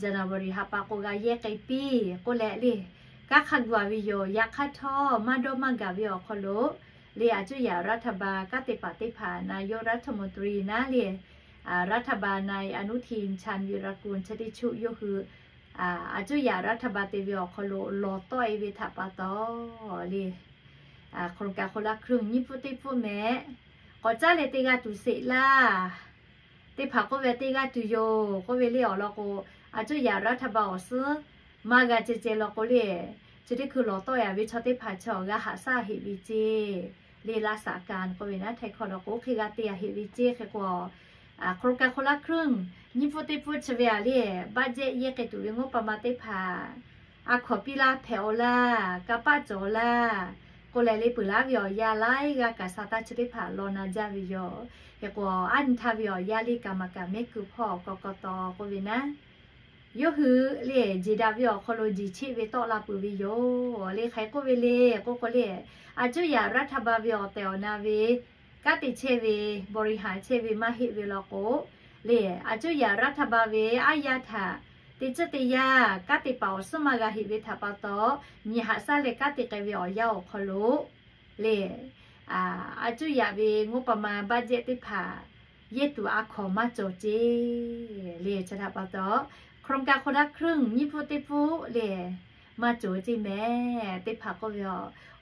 January ha pa k'o g'a yehˇ k'ai piˇ k'oˆ leh le, kanˉ hk'a gu-a ve yoˬ. Yaꞈ hk'aˇ htawˇ maˇ dawˇ maˇ gaˬ ve awˬ hk'aw lo le, aˬ cuˇ yaꞈ รัฐบาล kanˉ te paˍ teˇ hpaˍ นายกรัฐมนตรี naˉ le รัฐบาลนาย อนุทิน ชาญวีรกูล chi teˇ chuˆ yawˇ hui aˬ cuˇ yaꞈ รัฐบาล te ve awˬ hk'aw lo lawˬ tawˆ-e ve htaꞈ pa taw le, โครงการคนละครึ่ง nyiˇ pfuhˇ teˇ pfuhˇ mehˍ. K'awꞈ caˉ leh te g'a tuˬ sheˍ laˇ. Teˇ hpaˍ k'oˆ ve teˇ g'aˇ tuˬ yoˬ k'oˆ ve le awˬ lawn k'o, aˬ cuˇ yaꞈ รัฐบาล awˬ suhˉ maˇ g'a ceh ceh law k'o le, chi teˇ hkui lawˬ tawˆ-a ve chaw teˇ hpaˍ chaw g'a haꞈ shaˉ heꞈ ve ceˇ le. รักษาการ k'oˆ ve naˉ, htaiˇ hkawˇ law k'o hk'e g'a te-a heꞈ ve ceˇ. Hk'e k'o โครงการคนละครึ่ง nyiˇ pfuhˇ teˇ pfuhˇ chi ve-a le, budget yehˇ k'ai tuˬ ve งบประมาณ teˇ hpaˍ a hkawnˍ piˇ laˇ hpehꞈ-aw laˇ, kanˇ paˆ cawˬ-aw laˇ k'oˆ leh le, peuˬ laˇ ve awˬ yanˇ laiˉ g'aˇ kaꞈ sa taˇ chi teˇ hpaˍ lawˇ na jaˇ ve yoˬ. Hk'e k'o, aˉ nyi htaˇ ve awˬ yanˇ le kaꞈ maˍ kaꞈ mehˆ kuiˬ hpawˇ k'aw k'aw taw k'oˆ ve naˉ, yawˇ hui le jeˬ daꞈ ve awˬ hk'aw lo jeˬ cheˆ ve tawˆ la peuˬ ve yoˬ le. Hk'e k'oˆ ve le k'oˆ k'o le, aˬ cuˇ yaꞈ รัฐบาล ve awˬ tehˬ awˬ na ve kanˉ te chehˇ ve, บริหาร chehˇ ve maˇ heˆ ve law k'o le, aˬ cuˇ yaꞈ รัฐบาล ve aˉ yaˇ htaꞈ teˇ ceuˬ teˇ yanˇ kanˉ te paˍ awˬ suhˉ maˇ g'a heꞈ ve htaꞈ pa taw, nyi haꞈ shaˉ leh kanˉ te k'ai ve awˬ yanˇ awˬ hk'aw lo le, aˬ cuˇ yaꞈ ve งบประมาณ budget teˇ hpaˍ yehˇ tuˬ a hkawnˍ maˇ cawˬ ceˇ le. Chi htaꞈ pa taw, โครงการคนละครึ่ง nyiˇ pfuhˇ teˇ pfuhˇ le maˇ cawˬ ceˇ mehˍ. Teˇ hpaˍ k'oˆ ve,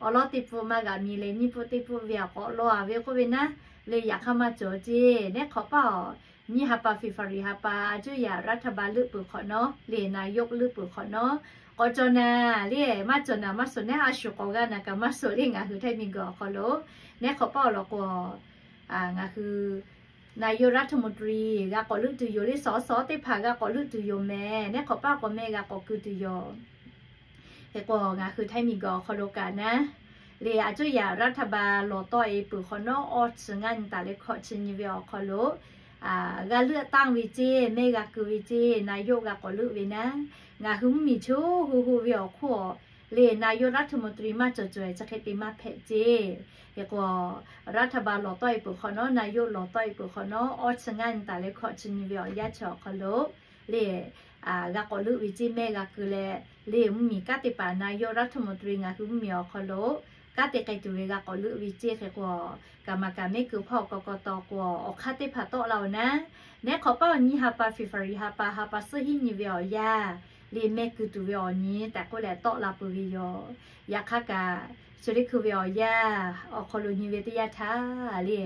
awˬ lawn teˇ pfuhˇ maˇ g'a mi leh nyiˇ pfuhˇ teˇ pfuhˇ ve awˬ k'awꞈ lawˇ-a ve k'oˆ ve naˉ, le yaꞈ hk'aˇ maˇ cawˬ ceˇ. Neˉ hk'awꞈ paˆ-a, nyiˇ ha pa February ha pa aˬ cuˇ yaꞈ รัฐบาล leuˆ peuˬ hk'awꞈ nawˉ le, นายก leuˆ peuˬ hk'awꞈ nawˉ, k'awꞈ cawˬ naˍ le, maˇ cawˬ naˍ maˇ suhˍ naˉ, a shuˍ k'awꞈ g'a naˍ kaꞈ maˇ suhˍ le. Ngaˬ hui Htaiˇ miˬguiˬ awˬ hk'aw lo neˉ hk'awꞈ paˆ-a law k'o, ngaˬ hui นายกรัฐมนตรี g'a k'awꞈ leuˆ tuˬ yoˬ le, สส teˇ hpaˍ g'a k'awꞈ leuˆ tuˬ yoˬ mehˍ. Neˉ hk'awꞈ paˆ k'awꞈ mehˆ g'a k'awꞈ keu tuˬ yoˬ. Hk'e k'o, ngaˬ hui Htaiˇ miˬguiˬ awˬ hk'aw lo kaꞈ naˉ le, aˬ cuˇ yaꞈ รัฐบาล lawˬ tawˆ-e peuˬ hk'awꞈ nawˉ, awˇ chi ngaˇ nyi taˍ leh hkawꞈ chi nyi ve awˬ hk'aw lo g'a leuˆ tanˇ ve ceˇ, mehˆ g'a keu ve ceˇ, นายก g'a k'awꞈ leuˆ ve naˉ, ngaˬ hui mvuhˇmiˬ choˬ hu hu ve awˬ hk'oˆ le, นายกรัฐมนตรี maˇ cawˬ cawˬ-e chi hk'e te maˇ hpehꞈ ceˇ. Hk'e k'o, รัฐบาล lawˬ tawˆ-e peuˬ hk'awꞈ nawˉ, นายก lawˬ tawˆ-e peuˬ hk'awꞈ nawˉ, awˇ chi ngaˇ nyi taˍ leh hkawꞈ chi nyi ve awˬ yanˇ chi awˬ hk'aw lo le, g'a k'awꞈ leuˆ ve ceˇ, mehˆ g'a keu leh le, mvuhˇmiˬ kanˉ te paˍ นายกรัฐมนตรี ngaˬ hui mvuhˇmiˬ awˬ hk'aw lo kanˉ te k'ai tuˬ ve g'a k'awꞈ leuˆ ve ceˇ. Hk'e k'o, kaꞈ maˍ kaꞈ mehˆ keu hpawˇ k'aw k'aw taw k'o, awˬ hk'aˇ teˇ hpaˍ tawˆ la-oˬ naˉ, neˉ hk'awꞈ paˆ-a, nyiˇ ha pa February ha pa, ha pa suhˉ hiˉ nyi ve awˬ yanˇ le, mehˆ keu tuˬ ve awˬ nyi tehꞈ k'oˆ leh tawˆ la peuˬ ve yoˬ. Yaꞈ hk'aˇ kaꞈ, chi teˇ hkui ve awˬ yanˇ awˬ hk'aw lo nyi ve teˇ yanˇ htaˇ le,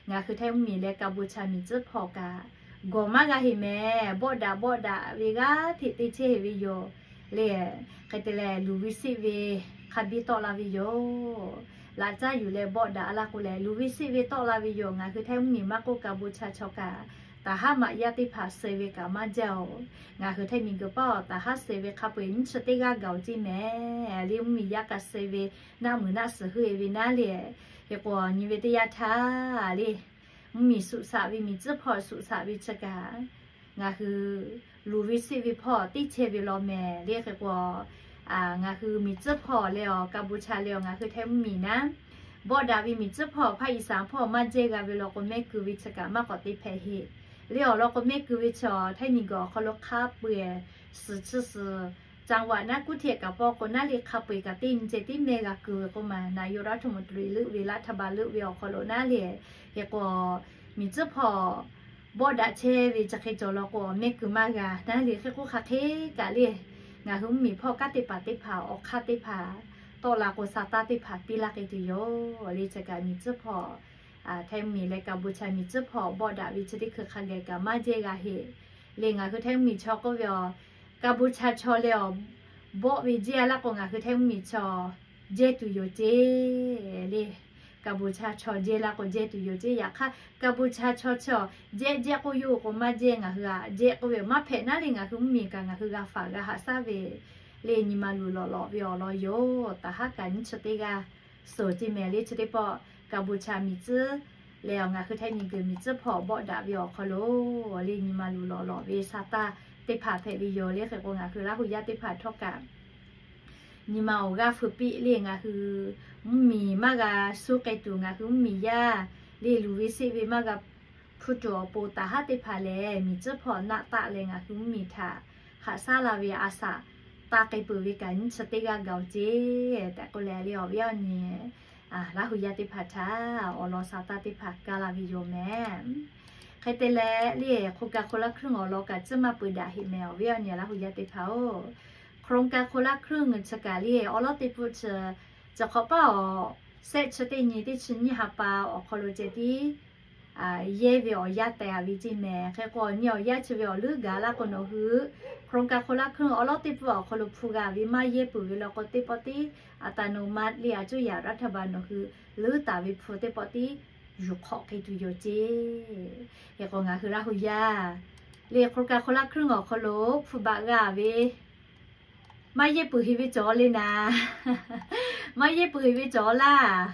ngaˬ hui Htaiˇ mvuhˇmiˬ leh Kaˍbuˍchaˍ miˬ tcuhˉ hpawˇ kaꞈ gawˬ maˇ g'a heꞈ mehˍ. Bawˆ daꞈ bawˆ daꞈ ve g'aˇ hteꞈ te chehˇ heꞈ ve yoˬ le. Hk'e te leh, luˬ ve seˆ ve hk'a biˇ tawˆ la ve yoˬ. Laꞈ caˉ yuˬ leh bawˆ daꞈ laˇ k'o leh, luˬ ve seˆ ve tawˆ la ve yoˬ. Ngaˬ hui Htaiˇ mvuhˇmiˬ maˇ k'oˆ, Kaˍbuˍchaˍ chaw kaꞈ, taˍ haˉ maꞈ yaˇ teˇ hpaˍ suh ve kaꞈ maˇ jaˇ-oˬ. Ngaˬ hui Htaiˇ miˬguiˬ paˇ-oˬ, taˍ haˉ suh ve hk'a peu-eˬ nyiˇ chi teˇ g'aˇ gaˬ-oˬ ceˇ mehˍ. Le mvuhˇmiˬ yaˇ kaꞈ suh ve naˆ muiˬ naˆ suhˍ heuˆ-e ve naˉ le. Hk'e k'o, nyi ve teˇ yanˇ htaˇ le, mvuhˇmiˬ suꞈ shaꞈ ve miˬ tcuhˉ hpawˇ suꞈ shaꞈ ve chi kaꞈ, ngaˬ hui luˬ ve seˆ ve hpawˇ teˇ chehˇ ve law mehˍ le. Hk'e k'o, ngaˬ hui miˬ tcuhˉ hpawˇ leh-aˬ, Kaˍbuˍchaˍ leh-aˬ, ngaˬ hui Htaiˇ mvuhˇmiˬ naˉ, bawˆ daꞈ ve miˬ tcuhˉ hpawˇ hpaˇ Iˍsaˍ hpawˇ maˇ jehˇ g'a ve law k'o, mehˆ keu ve chi kaꞈ maˇ k'awꞈ te hpehꞈ heˆ. Le awˬ lawn k'o, mehˆ keu ve chi Htaiˇ miˬguiˬ awˬ hk'aw lo hk'a peu-eˬ suhˍ chi suhˍ, จังหวัด naˉ kuˉ hteˇ kaꞈ paw k'o naˉ le, hk'a peu-eˬ kaꞈ teˇ nyi ceh tiˉ mehˆ g'a keu ve k'oˆ ma, นายกรัฐมนตรี leuˆ ve, รัฐบาล leuˆ ve awˬ hk'aw lo naˉ le. Hk'e k'o, miˬ tcuhˉ hpawˇ bawˆ daꞈ chehˇ ve chi hk'e cawˬ law k'o, mehˆ keu maˇ g'a naˉ le. Hk'e k'o, hk'aˬ hk'e kaꞈ le, ngaˬ hui mvuhˇmiˬ hpawˇ kanˉ te paˍ teˇ hpaˍ awˬ hk'aˇ teˇ hpaˍ tawˆ la k'o, sa taˇ teˇ hpaˍ piˇ laˇ k'ai tuˬ yoˬ le. Chi kaꞈ miˬ tcuhˉ hpawˇ, Htaiˇ mvuhˇmiˬ leh Kaˍbuˍchaˍ miˬ tcuhˉ hpawˇ bawˆ daꞈ ve chi teˇ hkui hk'a geh kaꞈ maˇ jehˇ g'a heˆ. Le ngaˬ hui Htaiˇ mvuhˇmiˬ chaw k'oˆ ve awˬ, Kaˍbuˍchaˍ chaw leh awˬ, bawˆ ve jehˇ laˇ k'o ngaˬ hui Htaiˇ mvuhˇmiˬ chaw jehˇ tuˬ yoˬ ceˇ. Le Kaˍbuˍchaˍ chaw jehˇ laˇ k'o jehˇ tuˬ yoˬ ceˇ. Yaꞈ hk'aˇ Kaˍbuˍchaˍ chaw chi awˬ jehˇ jehˇ k'oˆ yoˬ k'o maˇ jehˇ, ngaˬ hui aꞈ jehˇ k'oˆ ve maˇ hpehꞈ naˉ le ngaˬ hui mvuhˇmiˬ kaꞈ ngaˬ hui g'a faˍ g'a haꞈ shaˉ ve le nyi ma luˬ lawꞈ lawꞈ ve awˬ lawn yoˬ. Taˍ haˉ kaꞈ nyiˇ chi teˇ g'aˇ suhˍ ceˇ mehˍ le chi teˇ pawˆ Kaˍbuˍchaˍ miˬ tcuhˉ leh ngaˬ hui Htaiˇ miˬguiˬ miˬ tcuhˉ hpawˇ bawˆ daꞈ ve awˬ hk'aw lo le nyi ma luˬ lawꞈ lawꞈ ve sa taˇ teˇ hpaˍ hpehꞈ ve yoˬ. Le hk'e k'o ngaˬ hui Laˇ hu yaˇ teˇ hpaˍ htawˇ kaꞈ nyi ma awˬ g'aˇ feu piˆ le ngaˬ hui mvuhˇmiˬ maˇ g'a suh k'ai tuˬ ngaˬ hui mvuhˇmiˬ yaˇ le luˬ ve seˆ ve maˇ g'a hpu tuˬ awˬ pon taˍ haˉ teˇ hpaˍ lehˬ miˬ tcuhˉ hpawˇ naˆ taˆ leh ngaˬ hui mvuhˇmiˬ htaꞈ haꞈ shaˉ la ve a shaꞈ taˇ k'ai peuˬ ve kaꞈ nyiˇ chi teˇ g'aˇ gaˬ oˬ ceˇ tehꞈ k'oˆ leh le awˬ viˉ awˬ nyi Laˇ hu yaˇ teˇ hpaˍ htaꞈ awˬ lawn sa taˇ teˇ hpaˍ kaˇ la ve yoˬ mehˍ. Hk'e te leh le โครงการคนละครึ่ง awˬ lawn kaꞈ tcuhˉ maˇ peuˬ daꞈ heꞈ mehˍ awˬ viˉ awˬ nyi Laˇ hu yaˇ teˇ hpaˍ-oˬ. โครงการคนละครึ่ง chi kaꞈ le awˉ lawˉ teˇ pfuhˆ chi, chi hk'awꞈ paˇ awˬ, sehˆ chi teˇ nyi teˇ chi nyiˇ ha pa awˬ hk'aw lo ceh tiˉ yehˇ ve awˬ yanˇ tehˬ a ve ceˇ mehˍ. Hk'e k'o awˬ nyi awˬ yanˇ chi ve awˬ leuˉ gaˬ laˇ k'o nawˬ hui โครงการคนละครึ่ง awˉ lawˉ teˇ pfuhˆ awˬ hk'aw lo hpu g'a ve maˇ yehˇ peuˬ ve law k'o teˇ pawˆ tiˉ อัตโนมัติ le a cuˇ yaꞈ รัฐบาล nawˬ hui leuˉ taˍ ve hpu teˇ pawˆ tiˉ yuˬ hk'awꞈ k'ai tuˬ yoˬ ceˇ. Hk'e k'o ngaˬ hui Laˇ hu yaˇ le โครงการคนละครึ่ง awˬ hk'aw lo hpu baꞈ g'a ve maˇ yehˇ peuˬ heꞈ ve cawˬ le naˍ. Maˇ yehˇ peuˬ heꞈ ve cawˬ laˇ.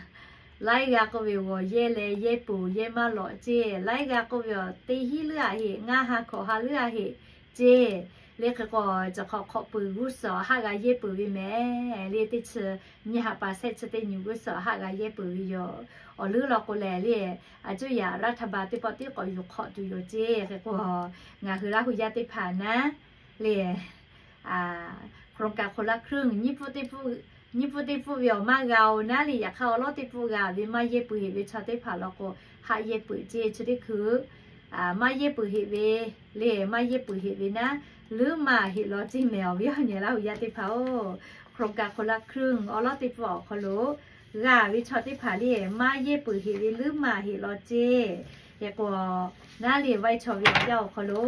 Laiˉ g'aˇ k'oˆ ve g'awˬ yehˇ leh yehˇ peuˬ yehˇ maˇ lawꞈ ceˇ. Laiˉ g'aˇ k'oˆ ve awˬ teˇ hinˉ leuˉ a heꞈ, ngaˇ ha hkawꞈ ha leuˉ a heꞈ ceˇ. Le hk'e k'o chi hk'awꞈ hk'awꞈ peuˬ g'uˇ suhˍ haˆ g'a yehˇ peuˬ ve mehˍ. Le teˇ chi nyiˇ ha pa sehˆ chi teˇ nyi g'uˇ suhˍ haˆ g'a yehˇ peuˬ ve yoˬ. Awˬ leuˉ law k'o lehˬ le a cuˇ yaꞈ รัฐบาล teˇ pawˆ tiˉ k'awꞈ yuˬ hk'awꞈ tuˬ yoˬ ceˇ. Hk'e k'o ngaˬ hui Laˇ hu yaˇ teˇ hpaˍ naˉ le โครงการคนละครึ่ง nyiˇ pfuhˆ teˇ pfuhˆ ve awˬ maˇ g'a oˬ naˉ le. Yaꞈ hk'aˇ awˉ lawˉ teˇ pfuhˆ g'a ve maˇ yehˇ peuˬ heꞈ ve chaw teˇ hpaˍ law k'o haˆ yehˇ peuˬ ceˇ. Chi teˇ hkui maˇ yehˇ peuˬ heꞈ ve le maˇ yehˇ peuˬ heꞈ ve naˉ leuˉ ma heꞈ law ceˇ mehˍ awˬ viˉ awˬ nyi Laˇ hu yaˇ teˇ hpaˍ-oˬ. โครงการคนละครึ่ง awˉ lawˉ teˇ pfuhˆ awˬ hk'aw lo g'a ve chaw teˇ hpaˍ le maˇ yehˇ peuˬ heꞈ ve leuˉ ma heꞈ law ceˇ. Hk'e k'o naˉ le ไวท์ชอต ve awˬ yanˇ awˬ hk'aw lo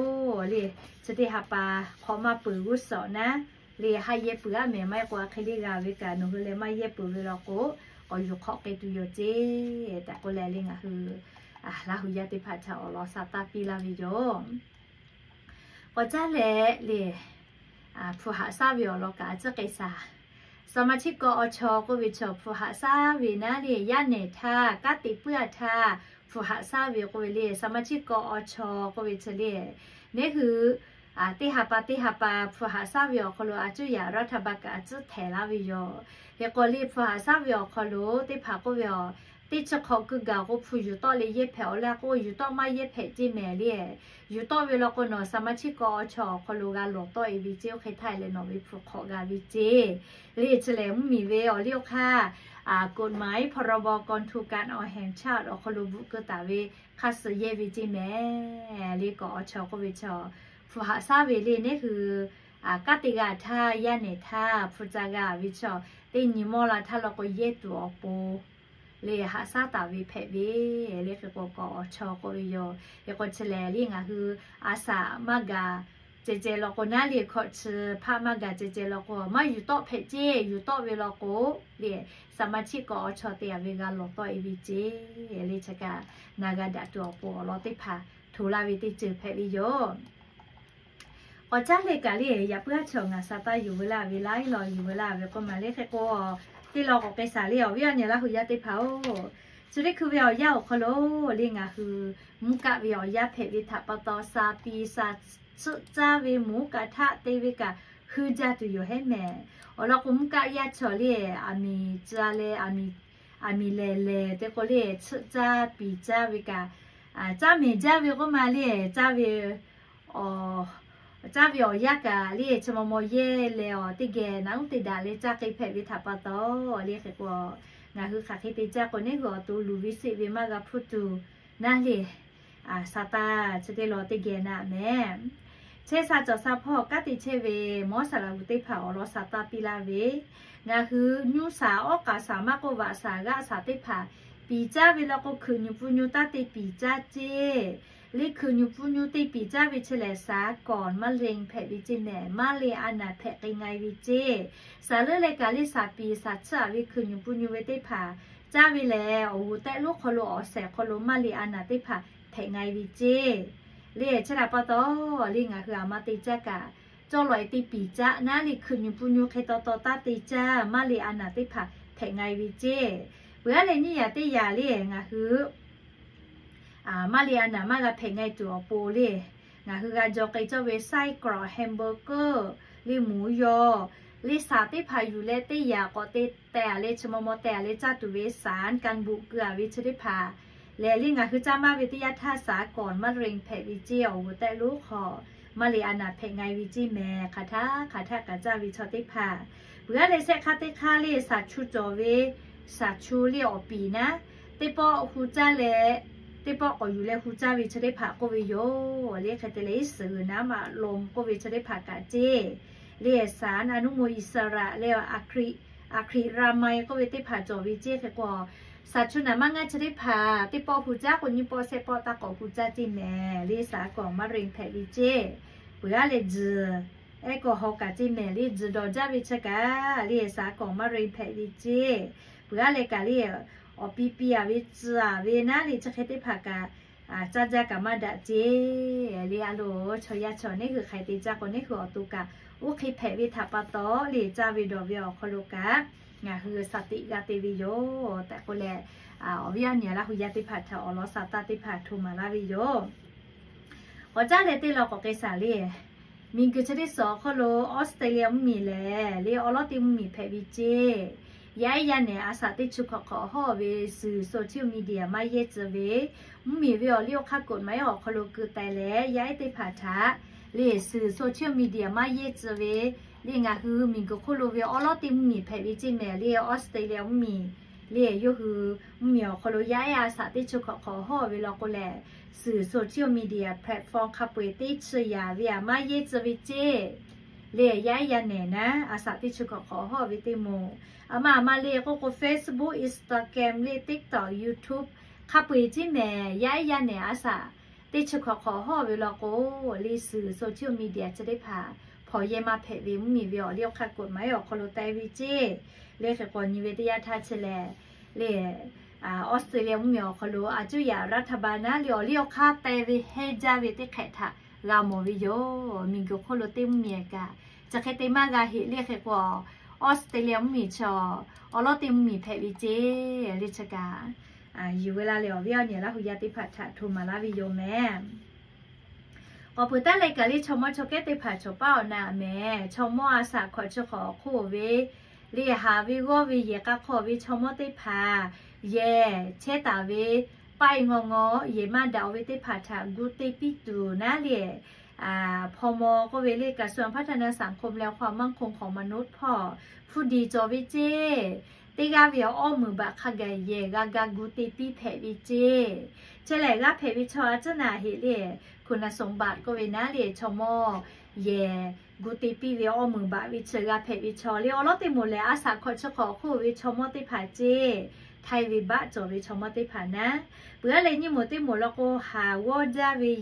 le chi teˇ ha pa hk'awꞈ maˇ peuˬ g'uˇ suhˍ naˉ le haˆ yehˇ peuˬ a mehˍ. Maˇ heˆ k'o a hk'e le g'a ve kaꞈ nawˬ hui leh maˇ yehˇ peuˬ ve law k'o k'awꞈ yuˬ hk'awꞈ k'ai tuˬ yoˬ ceˇ tehꞈ k'oˆ leh le ngaˬ hui Laˇ hu yaˇ teˇ hpaˍ htaꞈ awˬ lawn sa taˇ piˇ laˇ ve yoˬ. K'awꞈ caˉ leh le hpu haꞈ shaˉ ve awˬ lawn kaꞈ a ciˉ k'ai shaˍ. Saˍmaˍchiˆ k'awꞈ awˬ chaw k'oˆ ve chaw hpu haꞈ shaˉ ve naˉ le yaˇ nehˬ htaˇ kanˉ te puiˉ a htaˇ hpu haꞈ shaˉ ve k'oˆ ve le saˍmaˍchiˆ k'awꞈ awˬ chaw k'oˆ ve chi le neˉ hui teˇ ha pa teˇ ha pa hpu haꞈ shaˉ ve awˬ hk'aw lo a cuˇ yaꞈ รัฐบาล kaꞈ a ciˉ htehˍ laˇ ve yoˬ. Hk'e k'o le hpu haꞈ shaˉ ve awˬ hk'aw lo teˇ hpaˍ k'oˆ ve a teˇ chi hk'awꞈ keu gaˬ k'o hpu yuˬ tawˆ le yehˇ hpehꞈ awˬ laˇ k'o yuˬ tawˆ maˇ yehˇ hpehꞈ ceˇ mehˍ le. Yuˬ tawˆ ve law k'o nawˬ saˍmaˍchiˆ k'awꞈ awˬ chaw awˬ hk'aw lo g'a lawˬ tawˆ e ve ceˇ. Oˇ hk'e htaˇ leh nawˬ ve hpu hk'awꞈ g'a ve ceˇ. Le chi lehˬ mvuhˇmiˬ ve awˬ liˇ oˇ hk'aˇ กฎหมาย พรบ กองทุนการออมแห่งชาติ awˬ hk'aw lo bvuhꞈ keu taˍ ve hk'aˇ suh yehˇ ve ceˇ mehˍ. Le k'awꞈ awˬ chaw k'oˆ ve chaw hpu haꞈ shaˉ ve le neˉ hui kanˉ te g'a htaˇ yaˇ nehˬ htaˇ hpu ca g'a ve chaw teˇ nyi mawˇ la htaˇ law k'o yehˇ tuˬ awˬ pon le haꞈ shaˉ taˍ ve hpehꞈ ve le. Hk'e k'o k'awꞈ awˬ chaw k'oˆ ve yoˬ. Hk'e k'o chi lehˬ le ngaˬ hui a shaꞈ maˇ gaˬ ceh ceh law k'o naˉ le hkawꞈ chi hpaˆ maˇ gaˬ ceh ceh law k'o maˇ yuˬ tawˆ hpehꞈ ceˇ. Yuˬ tawˆ ve law k'o le saˍmaˍchiˆ k'awꞈ awˬ chaw te a ve g'a lawˬ tawˆ e ve ceˇ. Le chi kaꞈ na g'a daꞈ tuˬ awˬ pon awˬ lawn teˇ hpaˍ hto laˇ ve teˇ ceuˬ hpehꞈ ve yoˬ. K'awꞈ caˉ leh kaꞈ le yaꞈ puiˉ a chaw ngaˬ sa taˇ yuˬ veu laˇ ve laiˉ law yuˬ veu laˇ ve k'oˆ ma le. Hk'e k'o teˇ law k'awꞈ k'ai shaˍ le awˬ viˉ awˬ nyi Laˇ hu yaˇ teˇ hpaˍ-oˬ, chi teˇ hkui ve awˬ yanˇ awˬ hk'aw lo le ngaˬ hui mvuhˇ kaˆ ve awˬ yanˇ hpehꞈ ve htaꞈ pa taw sha piˍ sha tsuhˆ caˇ ve mvuhˇ kaꞈ htaˆ te ve kaꞈ hui jaˇ tuˬ yoˬ heˉ mehˍ. Awˬ lawn k'o mvuhˇ kaˆ yaˇ chaw le aˬ miˍ ca leh aˬ miˍ lehˬ lehˬ te k'o le tsuhˆ caˇ piˍ caˇ ve kaꞈ caˇ mehˍ jaˇ ve k'oˆ ma le caˇ ve caˇ ve awˬ yanˇ kaꞈ le chi maw maw yehˇ leh awˬ teˇ geh naˉ uˉ te daꞈ leh caˇ k'ai hpehꞈ ve htaꞈ pa taw le hk'e k'o ngaˬ hui hk'aˬ hk'e te caˇ k'o neˉ hui awˬ to luˬ ve seˆ ve maˇ g'a hpuˇ tuˬ naˉ le sa taˇ chi teˇ law teˇ geh naˆ mehˍ. Chehˇ sha cawˬ sha hpawˇ kanˉ te chehˇ ve mawˇ saˍ laꞈ gu teˇ hpaˍ awˬ lawn sa taˇ piˇ laˇ ve, ngaˬ hui nyuˇ shaˍ awˉ k'aˍ shaˍ maˇ k'oˆ vaꞈ shaˍ g'aˆ shaˍ teˇ hpaˍ piˍ caˇ ve law k'o hkui nyi pun nyi taˇ te piˍ caˇ ceˇ. Liˇ hkui nyu puˇ nyu teˇ piˍ caˇ ve chi lehˬ, สากลมะเร็ง hpehꞈ ve ceˇ mehˍ, มะเร็งอาหาร hpehꞈ k'ai nga e ve ceˇ. Shaˍ leuˉ leh kaꞈ liˇ shaˍ piˍ shaˍ tsuhˇ a ve hkui nyu puˇ nyu ve teˇ hpaˍ caˇ ve lehˬ, awˬ g'uˬ tehˆ lonˉ hk'aw lo awˬ shehˍ hk'aw lo มะเร็งอาหาร teˇ hpaˍ hpehꞈ nga e ve ceˇ. Liˇ chi htaꞈ pa taw, liˇ ngaˬ hui a ma te caˇ kaꞈ, cawˇ lawꞈ e teˇ piˍ caˇ naˉ, liˇ hkui nyu puˇ nyu hk'e taw taw taˇ te caˇ, มะเร็งอาหาร teˇ hpaˍ hpehꞈ nga e ve ceˇ. Peuˬ aˉ leh nyiˇ yaꞈ teˇ yaꞈ liˇ ngaˬ hui มะเร็งอาหาร maˇ g'a hpehꞈ nga e tuˬ awˬ pon liˇ, ngaˬ hui g'a jaw k'ai cawˇ ve ไส้กรอก hamburger, liˇ หมูยอ, liˇ shaˍ teˇ hpaˍ yuˬ leh teˇ yaꞈ k'awꞈ te teh a leh chi maw maw teh a leh caˇ tuˬ ve สารกันบูด keu a ve chi teˇ hpaˍ lehˬ, liˇ ngaˬ hui caˇ maˇ ve teˇ yanˇ htaˇ สากลมะเร็ง hpehꞈ ve ceˇ. Awˬ g'uˬ tehˆ lonˉ hk'aw มะเร็งอาหาร hpehꞈ nga e ve ceˇ mehˍ. Hk'aˬ htaˇ hk'aˬ htaˇ kaꞈ caˇ ve chaw teˇ hpaˍ, peuˬ aˉ leh shehˆ hk'aˇ teˇ hk'aˇ liˇ shaˍ chu cawˬ ve, shaˍ chu liˇ awˬ piˍ naˉ, teˇ pawˆ hu caˇ leh, teˇ pawˆ k'awꞈ yuˬ leh hu caˇ ve chi teˇ hpaˍ k'oˆ ve yoˬ. Liˇ hk'e te leh iˉ suhˍ g'uiˬ naˉ ma lo k'oˆ ve chi teˇ hpaˍ kaꞈ ceˇ. Liˇ สารอนุมูลอิสระ leh อะคริ อะคริลาไมด์ k'oˆ ve teˇ hpaˍ cawˬ ve ceˇ. Hk'e k'o, shaˍ chu naˍ maˇ ngaˇ chi teˇ hpaˍ teˇ pawˆ hu caˇ k'o, nyiˇ pawˆ shehˆ pawˆ taˇ k'awꞈ hu caˇ ceˇ mehˍ. Liˇ สากลมะเร็ง hpehꞈ ve ceˇ. Peuˬ aˉ leh tzuhˬ, ehˉ k'o haw kaꞈ ceˇ mehˍ. Liˇ tzuhˬ dawˬ jaˇ ve chi kaꞈ liˇ สากลมะเร็ง hpehꞈ ve ceˇ. Peuˬ aˉ leh kaꞈ liˇ awˬ pi pi a ve tcuh a ve naˉ, liˇ chi hk'e teˇ hpaˍ kaꞈ caˇ jaˇ kaꞈ maˇ daꞈ ceˇ. Liˇ a loˬ, chaw yaˇ chaw neˉ hui hk'ai te caˇ k'o, neˉ hui awˬ to kaꞈ oˇ hk'e hpehꞈ ve htaꞈ pa taw, liˇ caˇ ve dawˬ ve awˬ hk'aw lo kaꞈ ngaˬ hui shaˍ tiꞈ g'a te ve yoˬ tehꞈ k'oˆ leh, awˬ viˉ awˬ nyi Laˇ hu yaˇ teˇ hpaˍ htaꞈ awˬ lawn shaˍ taˇ teˇ hpaˍ hto maˍ laˇ ve yoˬ. K'awꞈ caˉ leh teˇ law k'awꞈ k'ai shaˍ liˇ, miˬguiˬ chi teˇ suhˍ awˬ hk'aw lo Australia mvuhˇmiˬ lehˬ, liˇ awˉ lawˉ teˇ mvuhˇmiˬ hpehꞈ ve ceˇ. Yaˇ ehˉ yaˇ nehˬ a shaꞈ teˇ chi hkawꞈ hk'awꞈ hawˉ ve suhˍ social media maˇ yehˇ tcuh ve, mvuhˇmiˬ ve awˬ liˇ awˬ hk'aˇ กฎหมาย awˬ hk'aw lo keu teh leh, yaˇ ehˉ teˇ hpaˍ htaꞈ liˇ suhˍ social media maˇ yehˇ tcuh ve, liˇ ngaˬ hui miˬguiˬ hk'oˆ lo ve awˉ lawˉ teˇ mvuhˇmiˬ hpehꞈ ve ceˇ mehˍ. Liˇ Australia mvuhˇmiˬ liˇ yawˇ hui mvuhˇmiˬ awˬ hk'aw lo yaˇ ehˉ a shaꞈ teˇ chi hkawꞈ hk'awꞈ hawˉ ve law k'o lehˬ, suhˍ social media platform hk'a peu-eˬ teˇ chi yaˍ ve a maˇ yehˇ tcuh ve ceˇ. Liˇ yaˇ ehˉ yaˇ nehˬ naˉ a shaꞈ teˇ chi hkawꞈ hk'awꞈ hawˉ ve teˇ moˍ, a ma a ma le k'oˆ k'o Facebook, Instagram, liˇ TikTok, YouTube hk'a peu-eˬ ceˇ mehˍ. Yaˇ ehˉ yaˇ nehˬ a shaꞈ teˇ chi hkawꞈ hk'awꞈ hawˉ ve law k'o, liˇ suhˍ social media chi teˇ hpaˍ hpawnˬ yehˇ maˇ hpehꞈ ve mvuhˇmiˬ ve awˬ liˇ awˬ hk'aˇ กฎหมาย awˬ hk'aw lo teh ve ceˇ. Liˇ hk'e k'o nyi ve teˇ yanˇ htaˇ chi lehˬ, liˇ Australia mvuhˇmiˬ awˬ hk'aw lo a cuˇ yaꞈ รัฐบาล naˉ liˇ awˬ liˇ awˬ hk'aˇ teh ve hehnˇ jaˇ ve teˇ hk'ehꞈ htaꞈ g'a mawˬ ve yoˬ. Miˬguiˬ hk'oˆ lo teˇ mvuhˇmiˬ kaꞈ chi hk'e te maˇ g'a heꞈ. Liˇ hk'e k'o Australia mvuhˇmiˬ chi awˉ lawˉ teˇ mvuhˇmiˬ hpehꞈ ve ceˇ. Liˇ chi kaꞈ yuˬ ve laˇ leh awˬ viˉ awˬ nyi Laˇ hu yaˇ teˇ hpaˍ htaꞈ hto maˍ laˇ ve yoˬ mehˍ. K'awꞈ peuˬ taˉ leh kaꞈ liˇ chaw mawˇ chaw kehˉ teˇ hpaˍ cawˬ paˇ awˬ na mehˍ. Chaw mawˇ a shaꞈ hkawꞈ chi hk'awꞈ awˬ hk'oˆ ve, liˇ haˍ ve g'awˇ ve yehˬ k'a hk'aw ve chaw mawˇ teˇ hpaˍ yehˬ chehˇ taˍ ve paˆ e ngaw ngaw yehˬ maˇ daꞈ ve teˇ hpaˍ htaꞈ gu te piˇ tuˬ naˉ liˇ hpaw maw k'oˆ ve liˇ กระทรวงพัฒนาสังคมและความมั่นคงของมนุษย์ hpawˇ hpu diˬ cawˬ ve ceˇ. Teˇ g'aˇ ve awˉ meunˍ baꞈ hk'a gaˬ yehˬ g'a ga gu te piˇ hpehꞈ ve ceˇ. Chi lehˬ g'a hpehꞈ ve chaw a cuˉ na heꞈ liˇ คุณสมบัติ k'oˆ ve naˉ liˇ chaw mawˇ yehˬ gu te piˇ ve awˉ meunˍ baꞈ ve chi g'a hpehꞈ ve chaw liˇ awˉ lawˉ teˇ moˍ lehˬ a shaꞈ hkawꞈ chi hk'awꞈ awˬ hk'oˆ ve chaw mawˇ teˇ hpaˍ ceˇ. Htaiˇ ve baˆ cawˬ ve chaw mawˇ teˇ hpaˍ naˉ, peuˬ aˉ leh nyiˇ moˍ teˇ moˍ law k'o haˍ g'awˇ jaˇ ve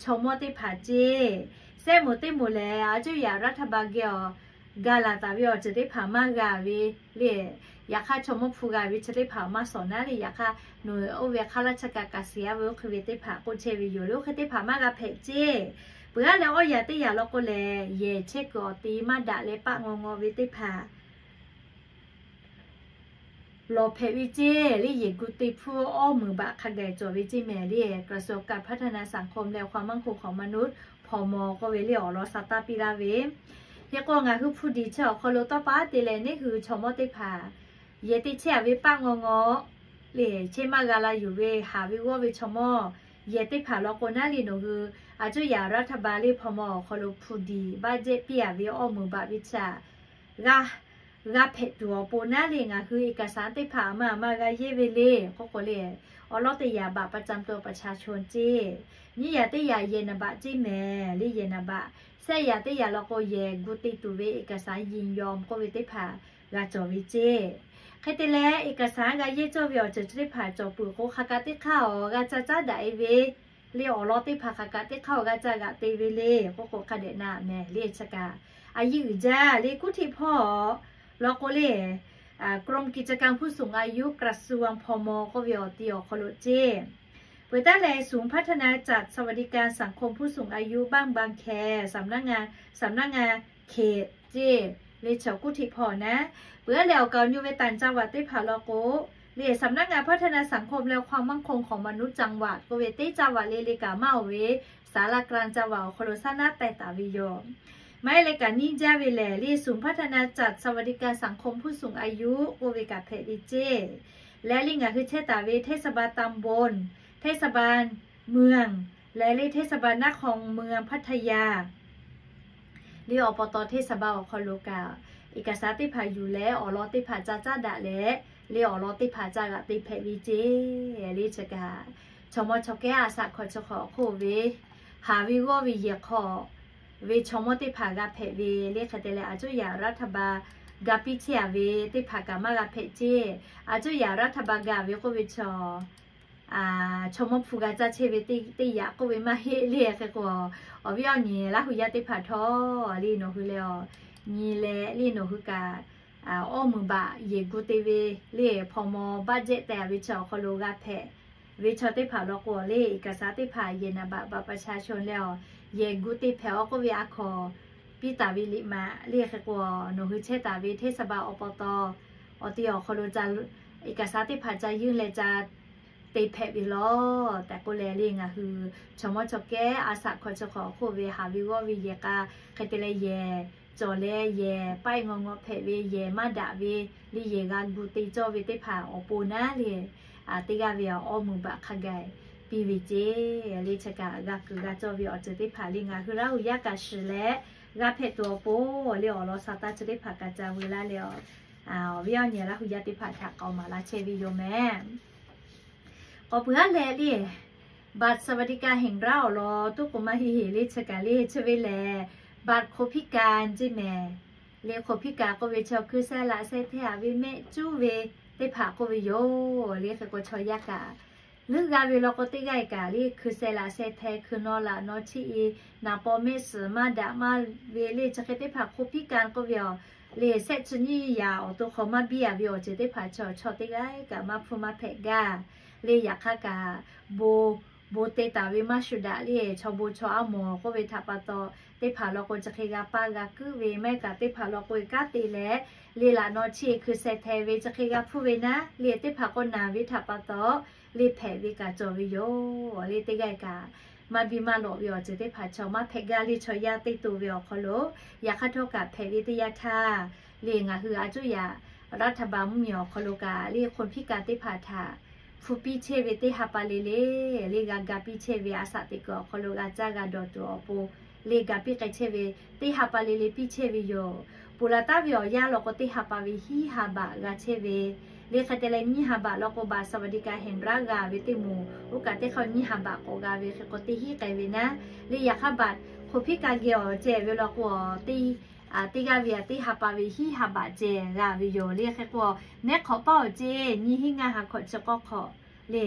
chaw mawˇ teˇ hpaˍ ceˇ. Sehˆ moˍ teˇ moˍ lehˬ a cuˇ yaꞈ รัฐบาล geh awˬ ga laˬ taˍ ve awˬ ceuˬ teˇ hpaˍ maˇ g'a ve liˇ, yaꞈ hk'aˇ chaw mawˇ hpu g'a ve chi teˇ hpaˍ maˇ shawˍ naˉ liˇ, yaꞈ hk'aˇ nawˬ oˇ ve hk'aˇ laˇ chi kaꞈ kaꞈ shiˍ a ve oˇ hk'e ve teˇ hpaˍ k'oˆ chehˇ ve yoˬ. Liˇ oˇ hk'e teˇ hpaˍ maˇ g'a hpehꞈ ceˇ. Peuˬ aˉ leh awˇ yaꞈ teˇ yaꞈ law k'o lehˬ yehˬ chehˇ kuiˬ awˬ te maˇ daꞈ leh paˆ ngaw ngaw ve teˇ hpaˍ lawˬ hpehꞈ ve ceˇ. Liˇ yehˬ gu te hpfuhˇ awˉ meunˍ baꞈ hk'a gaˬ cawˬ ve ceˇ mehˍ liˇ กระทรวงการพัฒนาสังคมและความมั่นคงของมนุษย์ hpaw maw k'oˆ ve liˇ awˬ lawn sha taˇ piˇ laˇ ve. Hk'e k'o ngaˬ hui hpu diˬ chi awˬ hk'aw lo tawˇ pa te leh neˇ hui chaw mawˇ teˇ hpaˍ yehˬ te chehˇ a ve paˆ ngaw ngaw liˇ chehˇ maˇ g'a la yuˬ ve haˍ ve g'awˇ ve chaw mawˇ yehˬ teˇ hpaˍ law k'o naˉ liˇ nawˬ hui a cuˇ yaꞈ รัฐบาล liˇ hpaw maw awˬ hk'aw lo hpu diˬ baˆ jehˆ piˇ a ve awˇ meunˍ baꞈ ve chi a g'a g'a hpehꞈ tuˬ awˬ pon naˉ liˇ ngaˬ hui เอกสาร teˇ hpaˍ a ma a ma g'a yehˇ ve le k'oˆ k'o liˇ awˉ lawˉ teˇ yaꞈ บัตรประจำตัวประชาชน ceˇ. Nyiˇ yaꞈ teˇ yaꞈ yehˬ naˍ baꞈ ceˇ mehˍ liˇ yehˬ naˍ baꞈ. Sehˆ yaꞈ teˇ yaꞈ law k'o yehˬ gu te tuˬ ve เอกสารยินยอม k'oˆ ve teˇ hpaˍ g'a cawˬ ve ceˇ. Hk'e te leh เอกสาร g'a yehˇ cawˇ ve awˬ ceuˬ chi teˇ hpaˍ cawˬ peuˬ k'o hk'a kaꞈ teˇ hk'aˇ awˬ g'a ca caˉ daꞈ e ve le awˬ lawn teˇ hpaˍ hk'aˬ kaꞈ teˇ hk'aˇ awˬ g'a caˇ g'aꞈ te ve le k'oˆ k'o hk'a dehꞈ na mehˍ le chi kaꞈ. A yiˇ uiˍ jaˇ le กรุงเทพ hpawˇ law k'o le กรมกิจการผู้สูงอายุ กระทรวงพม k'oˆ ve awˬ ti awˬ hk'aw lo ceˇ. Peuˬ taˉ leh ศูนย์พัฒนาจัดสวัสดิการสังคมผู้สูงอายุบ้านบางแค สำนักงานเขต ceˇ. Le chi awˬ กรุงเทพ hpawˇ naˉ, peuˬ taˉ leh awˬ kaˍ awˬ nyi ve ต่างจังหวัด teˇ hpaˍ law k'o le สำนักงานพัฒนาสังคมและความมั่นคงของมนุษย์จังหวัด k'oˆ ve teˇ จังหวัด le le kaꞈ maˇ oˬ ve ศาลากลางจังหวัด awˬ hk'aw lo shaˉ naˉ teh taˍ ve yoˬ. Maˇ heˆ leh kaꞈ nyiˇ jaˇ ve lehˬ le ศูนย์พัฒนาจัดสวัสดิการสังคมผู้สูงอายุ k'oˆ ve kaꞈ hpehꞈ ve ceˇ. Leh le ngaˬ hui chehˇ taˍ ve เทศบาลตำบล เทศบาลเมือง leh le เทศบาลนครเมืองพัทยา le awˬ pa taw เทศบาล awˬ hk'aw lo kaꞈ เอกสาร teˇ hpaˍ yuˬ leh awˬ lawn teˇ hpaˍ ca caˉ daꞈ leh le awˬ lawn teˇ hpaˍ ca g'aꞈ te hpehꞈ ve ceˇ. Le chi kaꞈ chaw mawˇ chaw kehˉ a shaꞈ hk'aw chi hk'awꞈ hk'oˆ ve haˍ ve g'awˇ ve yehˬ hk'aw ve chaw mawˇ teˇ hpaˍ g'a hpehꞈ ve le hk'e te leh a cuˇ yaꞈ รัฐบาล ga piˇ chehˇ a ve teˇ hpaˍ kaꞈ maˇ g'a hpehꞈ ceˇ. A cuˇ yaꞈ รัฐบาล ga ve k'oˆ ve chaw chaw mawˇ hpu g'a caˇ chehˇ ve teˇ yaꞈ k'oˆ ve maˇ heˆ le hk'e k'o, awˬ viˉ awˬ nyi Laˇ hu yaˇ teˇ hpaˍ htawˇ le nawˬ hui leh awˬ nyi leh le nawˬ hui kaꞈ awˇ muiˬ baꞈ yehˬ gu te ve le hpaw maw baˆ jehˆ teh ve chaw awˬ hk'aw lo g'a hpehꞈ ve chaw teˇ hpaˍ law k'o le เอกสาร teˇ hpaˍ yehˬ นามบัตรบัตรประชาชน leh awˬ yehˬ gu te hpehꞈ awˬ k'oˆ ve a hkaw piˇ taˍ ve liꞈ maꞈ le hk'e k'o, nawˬ hui chehˇ taˍ ve เทศบาล awˬ pa taw awˬ ti awˬ hk'aw lo ca เอกสาร teˇ hpaˍ ca yeuˇ leh ca te hpehꞈ ve law tehꞈ k'oˆ leh le ngaˬ hui chaw mawˇ chaw kehˉ a shaꞈ hk'aw chi hk'awꞈ hk'oˆ ve haˍ ve g'awˇ ve yehˬ k'a hk'e te leh yehˬ cawˬ leh yehˬ paiˆ ngaw ngaw hpehꞈ ve yehˬ maˇ daꞈ ve le yehˬ g'a gu te cawˇ ve teˇ hpaˍ awˬ pon naˉ le teˇ g'aˇ ve awˇ muiˬ baꞈ hk'a gaˬ piˇ ve ceˇ. Le chi kaꞈ g'a kuiˬ g'a cawˇ ve awˬ ceuˬ teˇ hpaˍ le ngaˬ hui Laˇ hu yaˇ kaꞈ shiˍ leh g'a hpehꞈ tuˬ awˬ pon le awˬ lawn sha taˇ chi teˇ hpaˍ kaꞈ ca veu laˇ leh awˬ viˉ awˬ nyi Laˇ hu yaˇ teˇ hpaˍ htaꞈ k'awꞈ maˍ la chehˇ ve yoˬ mehˍ. K'awꞈ peuˬ aˉ leh le บัตรสวัสดิการแห่งรัฐ awˬ lawn tuˉ k'o maˇ heˆ heˆ le chi kaꞈ le chi ve lehˬ บัตรคนพิการ ceˇ mehˍ. Le คนพิการ k'oˆ ve chaw hkui sheh laꞈ sheh hteh a ve mehˆ cuˉ ve teˇ hpaˍ k'oˆ ve yoˬ. Le hk'e k'o chaw yaˇ kaꞈ leuˉ g'a ve law k'o teˇ g'aˇ kaꞈ le hkui sheh laꞈ sheh hteh hkui naw laꞈ naw chiˇ e naˍ paw mehˆ suhˍ maˇ daꞈ maˇ ve le chi hk'e teˇ hpaˍ คนพิการ k'oˆ ve awˬ le shehˆ chi nyiˇ yaꞈ awˬ to hk'aw maˇ biˇ a ve awˬ ceuˬ teˇ hpaˍ chaw chaw teˇ g'aˇ kaꞈ maˇ hpfuhˇ maˇ hpehꞈ gaˇ. Le yaꞈ hk'aˇ kaꞈ bon bon te taˍ ve maˇ shuˍ daꞈ le chaw bon chaw aˉ mawˬ k'oˆ ve htaꞈ pa taw teˇ hpaˍ law k'o chi hk'e g'a paˇ g'a kuiˉ ve maˇ heˆ kaꞈ teˇ hpaˍ law k'o kanˉ te leh le laꞈ naw chiˇ e hkui sheh hteh ve chi hk'e g'a hpfuhˇ ve naˉ le teˇ hpaˍ k'o naˬ ve htaꞈ pa taw le hpehꞈ ve kaꞈ cawˬ ve yoˬ. Le teˇ g'aˇ kaꞈ maˇ biˇ maˇ lawꞈ ve awˬ ceuˬ teˇ hpaˍ chaw maˇ hpehꞈ gaˇ le chaw yaˇ teˇ to ve awˬ hk'aw lo yaꞈ hk'aˇ htawˇ kaꞈ hpehꞈ ve teˇ yanˇ htaˇ le ngaˬ hui a cuˇ yaꞈ รัฐบาล mvuhˇmiˬ awˬ hk'aw lo kaꞈ le คนพิการ teˇ hpaˍ htaꞈ hpu piˇ chehˇ ve teˇ ha pa le le le g'a ga piˇ chehˇ ve a shaꞈ teꞈ kuiˬ awˬ hk'aw lo g'a caˇ g'a dawˬ tuˬ awˬ pon le ga piˇ k'ai chehˇ ve teˇ ha pa le le piˇ chehˇ ve yoˬ. Ponˬ laˬ taˉ ve awˬ yanˇ law k'o teˇ ha pa ve hiˉ ha baꞈ g'a chehˇ ve le hk'e te leh nyiˇ ha baꞈ law k'o บัตรสวัสดิการแห่งรัฐ g'a ve teˇ moˍ oˇ kaꞈ teˇ hk'aˇ nyiˇ ha baꞈ k'awꞈ g'a ve hk'e k'o teˇ hinˉ k'ai ve naˉ le yaꞈ hk'aˇ บัตรคนพิการ geh awˬ ceh ve law k'o teˇ teˇ g'aˇ ve a teˇ ha pa ve hiˉ ha baꞈ ceh g'a ve yoˬ. Le hk'e k'o nehˉ hk'awꞈ paˇ awˬ ceh nyiˇ hinˉ ngaˇ ha hkawꞈ chi k'awˇ hk'awꞈ le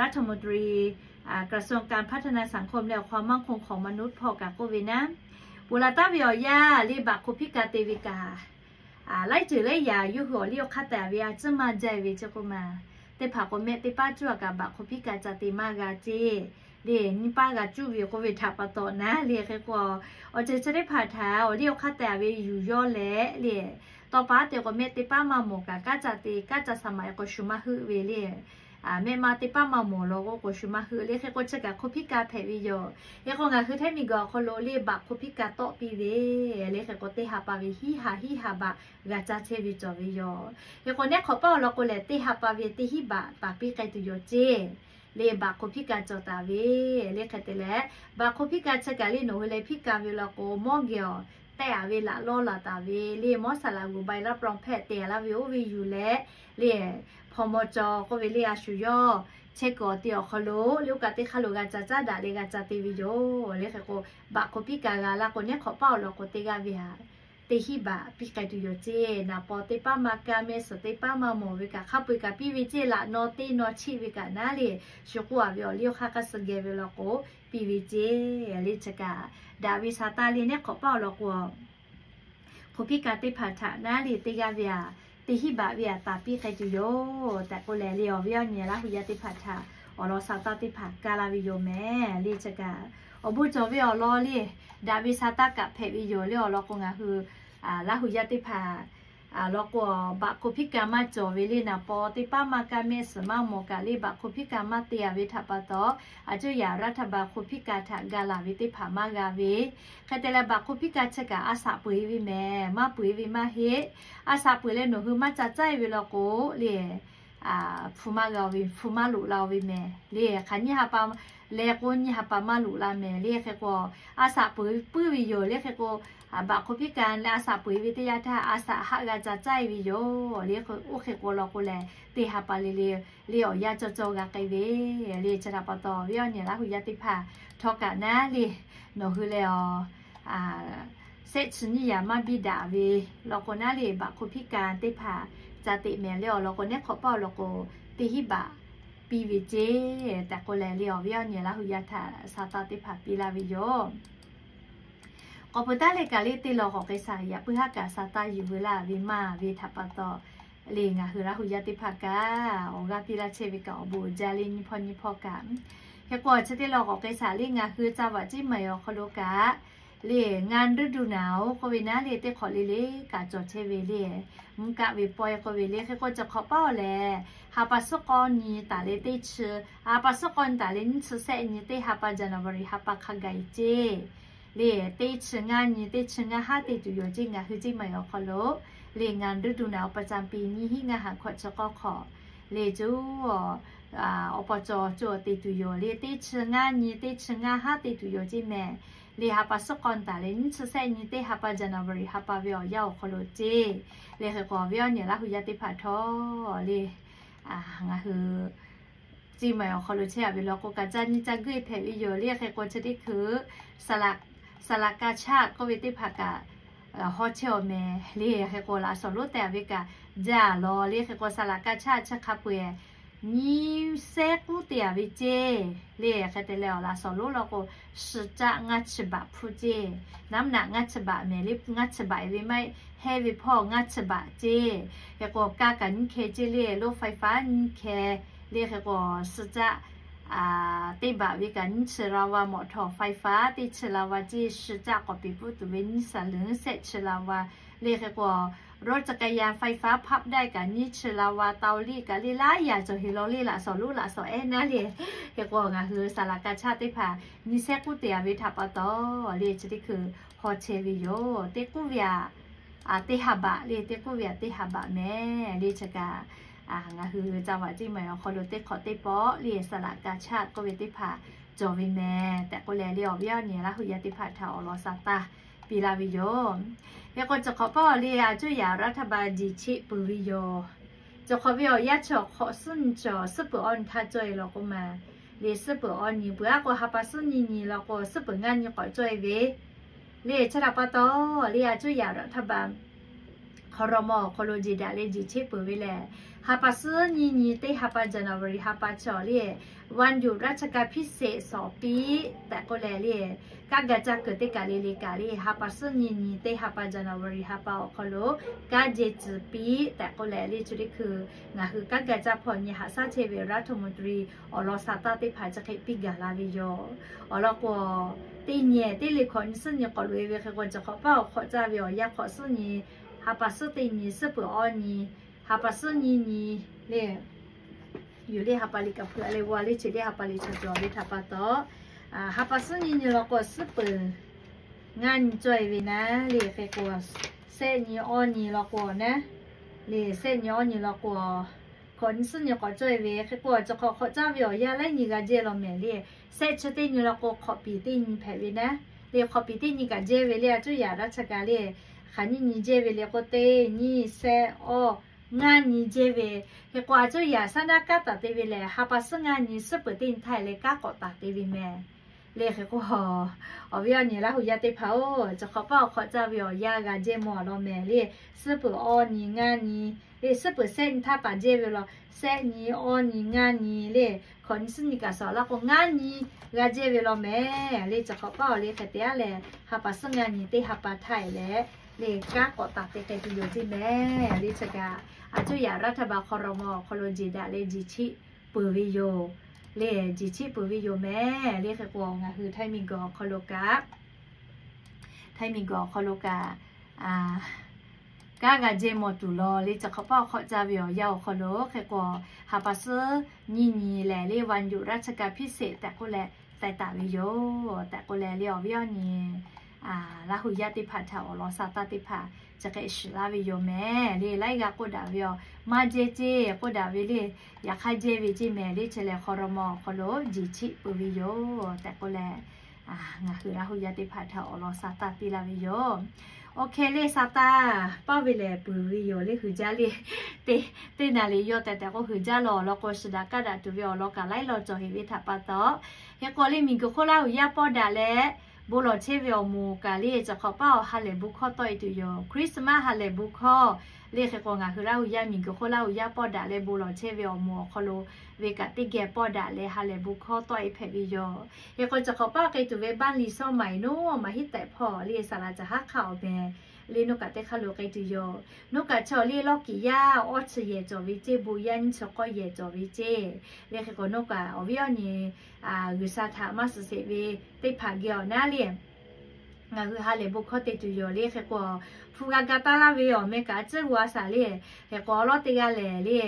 รัฐมนตรี กระทรวงการพัฒนาสังคม leh ความมั่นคงของมนุษย์ hpawˇ kaꞈ k'oˆ ve naˉ, ponˬ laˬ taˉ ve awˬ yanˇ le บัตรคนพิการ te ve kaꞈ laiˉ ceuˬ laiˉ yaꞈ yawˇ hui awˬ liˇ awˬ hk'aˇ tehꞈ ve a ciˉ maˇ jaˇ ve chi k'o ma, teˇ hpaˍ k'o mehˆ teˇ paˉ cuˇ a kaꞈ บัตรคนพิการ ca te maˇ g'a ceˇ. Le nyiˇ paˉ g'a cuˇ ve k'oˆ ve htaꞈ pa taw naˉ le hk'e k'o awˬ ceuˬ chi teˇ hpaˍ htaꞈ awˬ liˇ awˬ hk'aˇ tehꞈ ve yuˬ yawˇ leh le tawˇ pa te k'o mehˆ teˇ paˉ maˇ mawˬ kaꞈ kanˉ ca te kanˉ ca shaˍ maꞈ e k'o shu maˇ heuˆ ve le mehˆ ma teˇ paˉ maˇ mawˬ law k'o k'o shu maˇ heuˆ le hk'e k'o chi kaꞈ คนพิการ hpehꞈ ve yoˬ. Hk'e k'o ngaˬ hui htaiˇ miˬguiˬ awˬ hk'aw lo le บัตรคนพิการ tawˆ piˇ ve le hk'e k'o teˇ ha pa ve hiˉ ha hiˉ ha baꞈ g'a caˇ chehˇ ve cawˬ ve yoˬ. Hk'e k'o nehˉ hk'awꞈ paˇ awˬ lawn k'o lehˬ teˇ ha pa ve teˇ hinˉ baꞈ taˍ piˇ k'ai tuˬ yoˬ ceˇ. Le บัตรคนพิการ cawˬ taˍ ve le hk'e te leh บัตรคนพิการ chi kaꞈ le nawˬ hui leh พิการ ve law k'o mawˇ geh awˬ tehꞈ a ve laꞈ lawˇ laˬ taˍ ve le mawˇ saˍ laꞈ g'uˬ ใบรับรองแพทย์ te a laˇ ve oˇ ve yuˬ leh le hpaw maw caw k'oˆ ve le a shu yawˇ chehˇ kuiˬ awˬ te awˬ hk'aw lo le oˇ kaꞈ teˇ hk'aˇ lo g'a ca caˉ daꞈ le g'a ca te ve yoˬ. Le hk'e k'o บัตรคนพิการ g'a laˇ k'o nehˉ hk'awꞈ paˇ awˬ lawn k'o teˇ g'aˇ ve a teˇ hinˉ baꞈ piˇ k'ai tuˬ yoˬ ceˇ. Naˍ paw teˇ paˉ maˇ kaˇ, mehˆ suhˍ teˇ paˉ maˇ mawˬ ve kaꞈ, hk'a peu-eˬ kaꞈ piˇ ve ceˇ. Laꞈ naw teˇ naw chiˆ ve kaꞈ naˉ le, shu k'oˆ a ve awˬ liˇ awˬ hk'aˇ hk'a suh geh ve law k'o, piˇ ve ceˇ le. Chi kaꞈ daꞈ ve sa taˇ le. Neˉ hk'awꞈ paˇ awˬ lawn k'o, hk'oˆ piˇ ka teˇ hpaˍ htaꞈ naˉ le teˇ g'aˇ ve aꞈ, teˇ hinˉ baꞈ ve aꞈ taˍ piˇ k'ai tuˬ yoˬ tehꞈ k'oˆ leh le, awˬ viˉ awˬ nyi Laˇ hu yaˇ teˇ hpaˍ htaꞈ awˬ lawn sa taˇ teˇ hpaˍ kaˇ laˇ ve yoˬ mehˍ le. Chi kaꞈ awˬ bon cawˬ ve awˬ lawn le, daꞈ ve sa taˇ kaꞈ hpehꞈ ve yoˬ le. Awˬ lawn k'o, ngaˬ hui Laˇ hu yaˇ teˇ hpaˍ law k'o, baꞈ hk'oˆ piˇ ka maˇ cawˬ ve le. Naˍ paw teˇ paˉ maˇ kaˇ, mehˆ suhˍ maˇ mawˬ kaꞈ le, baꞈ hk'oˆ piˇ ka maˇ te a ve htaꞈ pa taw, aˬ cuˇ yaꞈ raˇ htaˇ baꞈ hk'oˆ piˇ ka htaꞈ ga laˬ ve teˇ hpaˍ maˇ g'a ve. Hk'e te leh, baꞈ hk'oˆ piˇ ka chi kaꞈ a shaꞈ peuˬ e ve mehˍ, maˇ peuˬ e ve maˇ heˆ. A shaꞈ peuˬ leh nawˬ hui maˇ ca caˇ e ve law k'o le, hpu maˇ g'a ve, hpu maˇ loꞈ la ve mehˍ le. Hk'aˬ nyiˇ ha pa leh k'o, nyiˇ ha pa maˇ loꞈ la mehˍ le. Hk'e k'o, a shaꞈ peuˬ puiˉ ve yoˬ le. Hk'e k'o, baꞈ hk'oˆ piˇ ka leh a shaꞈ peuˬ e ve teˇ yanˇ htaˇ, a shaꞈ haˆ g'a ca caˇ e ve yoˬ le. Oˇ hk'e k'o law k'o lehˬ, teˇ ha pa le le le awˬ yanˇ cawˇ cawˇ g'a k'ai ve le. Chi htaꞈ pa taw, awˬ viˉ awˬ nyi Laˇ hu yaˇ teˇ hpaˍ htawˇ kaꞈ naˉ le, nawˬ hui leh awˬ sehˆ chi nyiˇ yaꞈ maˇ biˇ daꞈ ve law k'o naˉ le, baꞈ hk'oˆ piˇ ka teˇ hpaˍ ca teꞈ mehˍ le. Awˬ lawn k'o, neˉ hk'awꞈ paˇ awˬ lawn k'o, teˇ hinˉ baꞈ piˇ ve ceˇ tehꞈ k'oˆ leh le, awˬ viˉ awˬ nyi Laˇ hu yaˇ htaꞈ sa taˇ teˇ hpaˍ piˇ laˇ ve yoˬ. K'awꞈ peuˬ taˉ leh kaꞈ le, teˇ lawn k'awꞈ k'ai shaˍ, yaꞈ puiˉ haˉ kaꞈ sa taˇ yuˬ veu laˇ ve maˇ ve htaꞈ pa taw le, ngaˬ hui Laˇ hu yaˇ teˇ hpaˍ kaꞈ awˬ g'aˇ piˇ laˇ chehˇ ve kaꞈ awˬ bon uiˍ jaˇ le. Nyiˇ hpawˇ nyiˇ hpawˇ kaꞈ, hk'e k'o chi teˇ lawn k'awꞈ k'ai shaˍ le, ngaˬ hui จังหวัดเชียงใหม่ awˬ hk'aw lo kaꞈ le, งานฤดูหนาว k'oˆ ve naˉ le, teˇ hk'awꞈ le le kaꞈ cawˬ chehˇ ve le, mvuhˇ kaˆ ve pawehˇ k'oˆ ve le. Hk'e k'o, chi hk'awꞈ paˇ awˬ lehˬ, ha pa suhˉ k'awˇ nyi taˍ leh teˇ chi, ha pa suhˉ k'awˇ nyi taˍ leh nyiˇ chi sehˆ nyi teˇ ha pa January ha pa hk'a gaˬ e ceˇ le, teˇ chi ngaˇ nyi teˇ chi ngaˇ haˉ te tuˬ yoˬ ceˇ. Ngaˬ hui เชียงใหม่ awˬ hk'aw lo le, งานฤดูหนาว ประจำปี nyiˇ hinˉ ngaˇ ha hkawꞈ chi k'awˇ hk'awꞈ le, cuˇ awˬ pa cawˬ cawˬ te tuˬ yoˬ le. Teˇ chi ngaˇ nyi teˇ chi ngaˇ haˉ te tuˬ yoˬ ceˇ mehˍ le. Ha pa suhˉ k'awˇ nyi taˍ leh nyiˇ chi sehˆ nyi teˇ ha pa January ha pa ve awˬ yanˇ awˬ hk'aw lo ceˇ le. Hk'e k'o, awˬ viˉ awˬ nyi Laˇ hu yaˇ teˇ hpaˍ htawˇ le, ngaˬ hui เชียงใหม่ awˬ hk'aw lo chehˇ a ve law k'o kaꞈ, ca nyi ca guˇ e hpehꞈ ve yoˬ le. Hk'e k'o, chi teˇ hkui สระ สระกาชาด k'oˆ ve teˇ hpaˍ kaꞈ hawˇ chehˇ awˬ mehˍ le. Hk'e k'o, laꞈ shawnˍ lonˉ te a ve kaꞈ jaˇ lawˬ le. Hk'e k'o, สระกาชาด chi hk'a peu-eˬ nyiˇ sehˉ k'uˉ te a ve ceˇ le. Hk'e te leh, awˬ laꞈ shawnˍ lonˉ law k'o, สิบเจ็ด ngaˇ chi baꞈ hpu ceˇ. Naˉ mvuhˇ naꞈ ngaˇ chi baꞈ mehˍ le, ngaˇ chi baꞈ e ve maˇ heˆ ve hpawˇ ngaˇ chi baꞈ ceˇ. Hk'e k'o, kaˇ kaꞈ nyiˇ hkeh ceˇ le, รถไฟฟ้า nyiˇ hkeh le. Hk'e k'o, สิบเจ็ด teˇ baꞈ ve kaꞈ nyiˇ chi รางวัล mawꞈ htawnˍ ไฟฟ้า teˇ chi รางวัล ceˇ. สิบเจ็ด k'awꞈ peˍ puiˉ tuˬ ve nyiˇ saˍ leuˉ sehˆ chi รางวัล le. Hk'e k'o, รถจักรยานไฟฟ้า พับได้ kaꞈ nyiˇ chi รางวัล เตารีด kaꞈ le, laˇ yaꞈ cawˬ heˍ law le, laꞈ shawnˍ lonˉ laꞈ shawnˍ ehˉ naˉ le. Hk'e k'o, ngaˬ hui สระกาชาด teˇ hpaˍ nyiˇ sehˉ k'uˉ te a ve htaꞈ pa taw le, chi teˇ hkui hawˇ chehˇ ve yoˬ. Teˇ k'uˉ ve aꞈ teˇ ha baꞈ le, teˇ k'uˉ ve aꞈ teˇ ha baꞈ mehˍ le. Chi kaꞈ ngaˬ hui จังหวัดเชียงใหม่ awˬ hk'aw lo teˇ hk'awꞈ teˇ pawˆ le, สระกาชาด k'oˆ ve teˇ hpaˍ cawˬ ve mehˍ tehꞈ k'oˆ leh le, awˬ viˉ awˬ nyi Laˇ hu yaˇ teˇ hpaˍ htaꞈ awˬ lawn sa taˇ piˇ laˇ ve yoˬ. Hk'e k'o, chi hk'awꞈ paˇ awˬ le, aˬ cuˇ yaꞈ raˇ htaˇ ba diˬ cheˆ peuˬ ve yoˬ. Chi hk'awꞈ ve awˬ yanˇ chi awˬ hk'awꞈ suhˉ nyi chi awˬ suhˉ peuˬ awˇ nyi htaˇ cawˇ e law k'o maˬ le, suhˉ peuˬ awˇ nyi peuˬ a k'o, ha pa suhˉ nyi nyi law k'o, suhˉ peuˬ ngaˇ nyi k'awꞈ cawˇ e ve le. Chi htaꞈ pa taw le, aˬ cuˇ yaꞈ raˇ htaˇ ba hk'aw raw mawˬ awˬ hk'aw lo jeˬ daꞈ leh jeˬ cheˆ peuˬ ve lehˬ, ha pa suhˉ nyi nyi teˇ ha pa January ha pa chi awˬ le, วันหยุดราชการพิเศษสองปี tehꞈ k'oˆ leh le, kaˇ ga caˇ kuiˬ teˇ kaˬ le le kaꞈ le, ha pa suhˉ nyi nyi teˇ ha pa January ha pa awˬ hk'aw lo kaˇ jehˬ tcuhˍ piˇ tehꞈ k'oˆ leh le, chi teˇ hkui ngaˬ hui kaˇ ga caˇ hpawˇ nyi haꞈ shaˉ chehˇ ve รัฐมนตรี awˬ lawn sa taˇ teˇ hpaˍ chi hk'e piˇ gaˬ la ve yoˬ. Awˬ lawn k'o, teˇ nyi teˇ le hkawꞈ nyi suhˉ nyi k'awꞈ loꞈ e ve hk'e k'o, chi hk'awꞈ paˇ awˬ hk'awꞈ caˇ ve awˬ yanˇ hk'awꞈ suhˉ nyi, ha pa suhˉ teˇ nyi suhˉ peuˬ awˇ nyi, ha pa suhˉ nyi nyi le, yuˬ le ha pa liꞈ kaꞈ hpu a leh g'aw le, chi teˇ ha pa liꞈ chaw cawˬ ve htaꞈ pa taw, ha pa suhˉ nyi nyi law k'o, suhˉ peuˬ ngaˇ nyi cawˇ e ve naˉ le. Hk'e k'o, sehˆ nyi awˇ nyi law k'o naˉ le, sehˆ nyi awˇ nyi law k'o, hkawꞈ nyi suhˉ nyi k'awꞈ cawˇ e ve. Hk'e k'o, chi hk'awꞈ hk'awꞈ caˇ ve awˬ yanˇ laiˉ nyi g'a jehˇ law mehˍ le. Sehˆ chi teˇ nyi law k'o, hk'awꞈ piˍ teˇ nyi hpehꞈ ve naˉ le, hk'awꞈ piˍ teˇ nyi kaꞈ jehˇ ve le. Aˬ cuˇ yaꞈ raˇ htaˇ kaꞈ le, hk'aˬ nyiˇ nyi jehˇ ve le k'o, teˇ nyi sehˆ awˇ ngaˇ nyi jehˇ ve. Hk'e k'o, aˬ cuˇ yaꞈ shaˉ naˉ kanˉ taˍ te ve lehˬ, ha pa suhˉ ngaˇ nyi suhˉ peuˬ teˇ nyi htaˇ leh kanˉ k'awꞈ taˍ te ve mehˍ. Le hk'e k'o, awˬ viˉ awˬ nyi Laˇ hu yaˇ teˇ hpaˍ-oˬ, chi hk'awꞈ paˆ awˬ hk'awꞈ caˇ ve awˬ yanˇ g'a jehˇ mawˬ law mehˍ le. Suhˉ peuˬ awˇ nyi ngaˇ nyi, le suhˉ peuˬ sehˆ nyi htaˇ taˍ jehˇ ve law, sehˆ nyi, awˇ nyi, ngaˇ nyi le, hkawꞈ nyi suhˉ nyi kaꞈ suhˍ laˇ k'o ngaˇ nyi g'a jehˇ ve law mehˍ le. Chi hk'awꞈ paˆ awˬ le hk'e te aˉ lehˬ, ha pa suhˉ ngaˇ nyi teˇ ha pa htaˇ e leh, le kanˉ k'awꞈ taˍ te k'ai tuˬ yoˬ ceˇ mehˍ le. Chi kaꞈ a cuˇ yaꞈ รัฐบาล ครม. awˬ hk'aw lo jeˬ daꞈ leh jeˬ chiˆ peuˬ ve yoˬ. Le jeˬ chiˆ peuˬ ve yoˬ mehˍ le. Hk'e k'o ngaˬ hui Htaiˇ miˬguiˬ awˬ hk'aw lo kaꞈ, Htaiˇ miˬguiˬ awˬ hk'aw lo kaꞈ, kanˉ g'a jehˇ mawˬ tuˬ law le. Chi hk'awꞈ paˆ awˬ hk'awꞈ caˇ ve awˬ yanˇ awˬ hk'aw lo hk'e k'o, ha pa suhˉ nyiˇ nyi lehˬ le วันหยุดราชการพิเศษ tehꞈ k'oˆ leh teh taˍ ve yoˬ tehꞈ k'oˆ leh le, awˬ viˉ awˬ nyi Laˇ hu yaˇ teˇ hpaˍ htaꞈ awˬ lawn sa taˇ teˇ hpaˍ chi hk'e shiˍ laˇ ve yoˬ mehˍ le. Laiˉ g'aˇ k'oˆ daꞈ ve awˬ maˇ jehˇ ceˇ k'oˆ daꞈ ve le, yaꞈ hk'aˇ jehˇ ve ceˇ mehˍ le. Chi lehˬ ครม. awˬ hk'aw lo jeˬ chiˆ peuˬ ve yoˬ tehꞈ k'oˆ leh, ngaˬ hui Laˇ hu yaˇ teˇ hpaˍ htaꞈ awˬ lawn sa taˇ piˇ laˇ ve yoˬ. Awˬ hk'e le sa taˇ paˇ ve lehˬ peuˬ ve yoˬ le. Hui jaˇ le, teˇ naˍ riˍ yawˇ tehꞈ tehꞈ k'o hui jaˇ law. Awˬ lawn k'o shiˍ daꞈ kaˇ daꞈ tuˬ ve awˬ lawn kaꞈ laiˉ law cawˬ heꞈ ve htaꞈ pa taw, hk'e k'o le miˬguiˬ hk'oˆ Laˇ hu yaˇ pawˆ daꞈ leh bon lawˬ chehˇ ve awˬ moˍ kaꞈ le, chi hk'awꞈ paˆ awˬ ha lehˬ bon hkawˇ tawˆ e tuˬ yoˬ. Christmas ha lehˬ bon hkawˇ le. Hk'e k'o ngaˬ hui Laˇ hu yaˇ miˬguiˬ hk'oˆ Laˇ hu yaˇ pawˆ daꞈ leh bon lawˬ chehˇ ve awˬ moˍ awˬ hk'aw lo ve kaꞈ teˇ geh pawˆ daꞈ leh ha lehˬ bon hkawˇ tawˆ e hpehꞈ ve yoˬ. Hk'e k'o chi hk'awꞈ paˆ k'ai tuˬ ve บ้านลี ซ่อมใหม่ nawˬ maˇ heˆ tehꞈ hpawˇ le saˍ laꞈ caˬ haˉ hk'aˇ awˬ meh le nawˬ kaꞈ teˇ hk'aˇ lo k'ai tuˬ yoˬ. Nawˬ kaꞈ chaw le lawˇ kiˍ yaˇ awˇ chi yehˬ cawˬ ve ceˇ, bon yaˇ nyiˇ chi k'awˇ yehˬ cawˬ ve ceˇ. Le hk'e k'o nawˬ kaꞈ awˬ viˉ awˬ nyi G'uiˬsha htaꞈ maˇ suhˍ sheˍ ve teˇ hpaˍ geh awˬ naˉ le ngaˬ hui ha lehˬ bon hkawˇ te tuˬ yoˬ le. Hk'e k'o hpu g'a ga taˇ laˇ ve awˬ meh kaꞈ a ciˉ g'a shaˍ le. Hk'e k'o awˬ lawˉ teˇ g'aˇ lehˬ le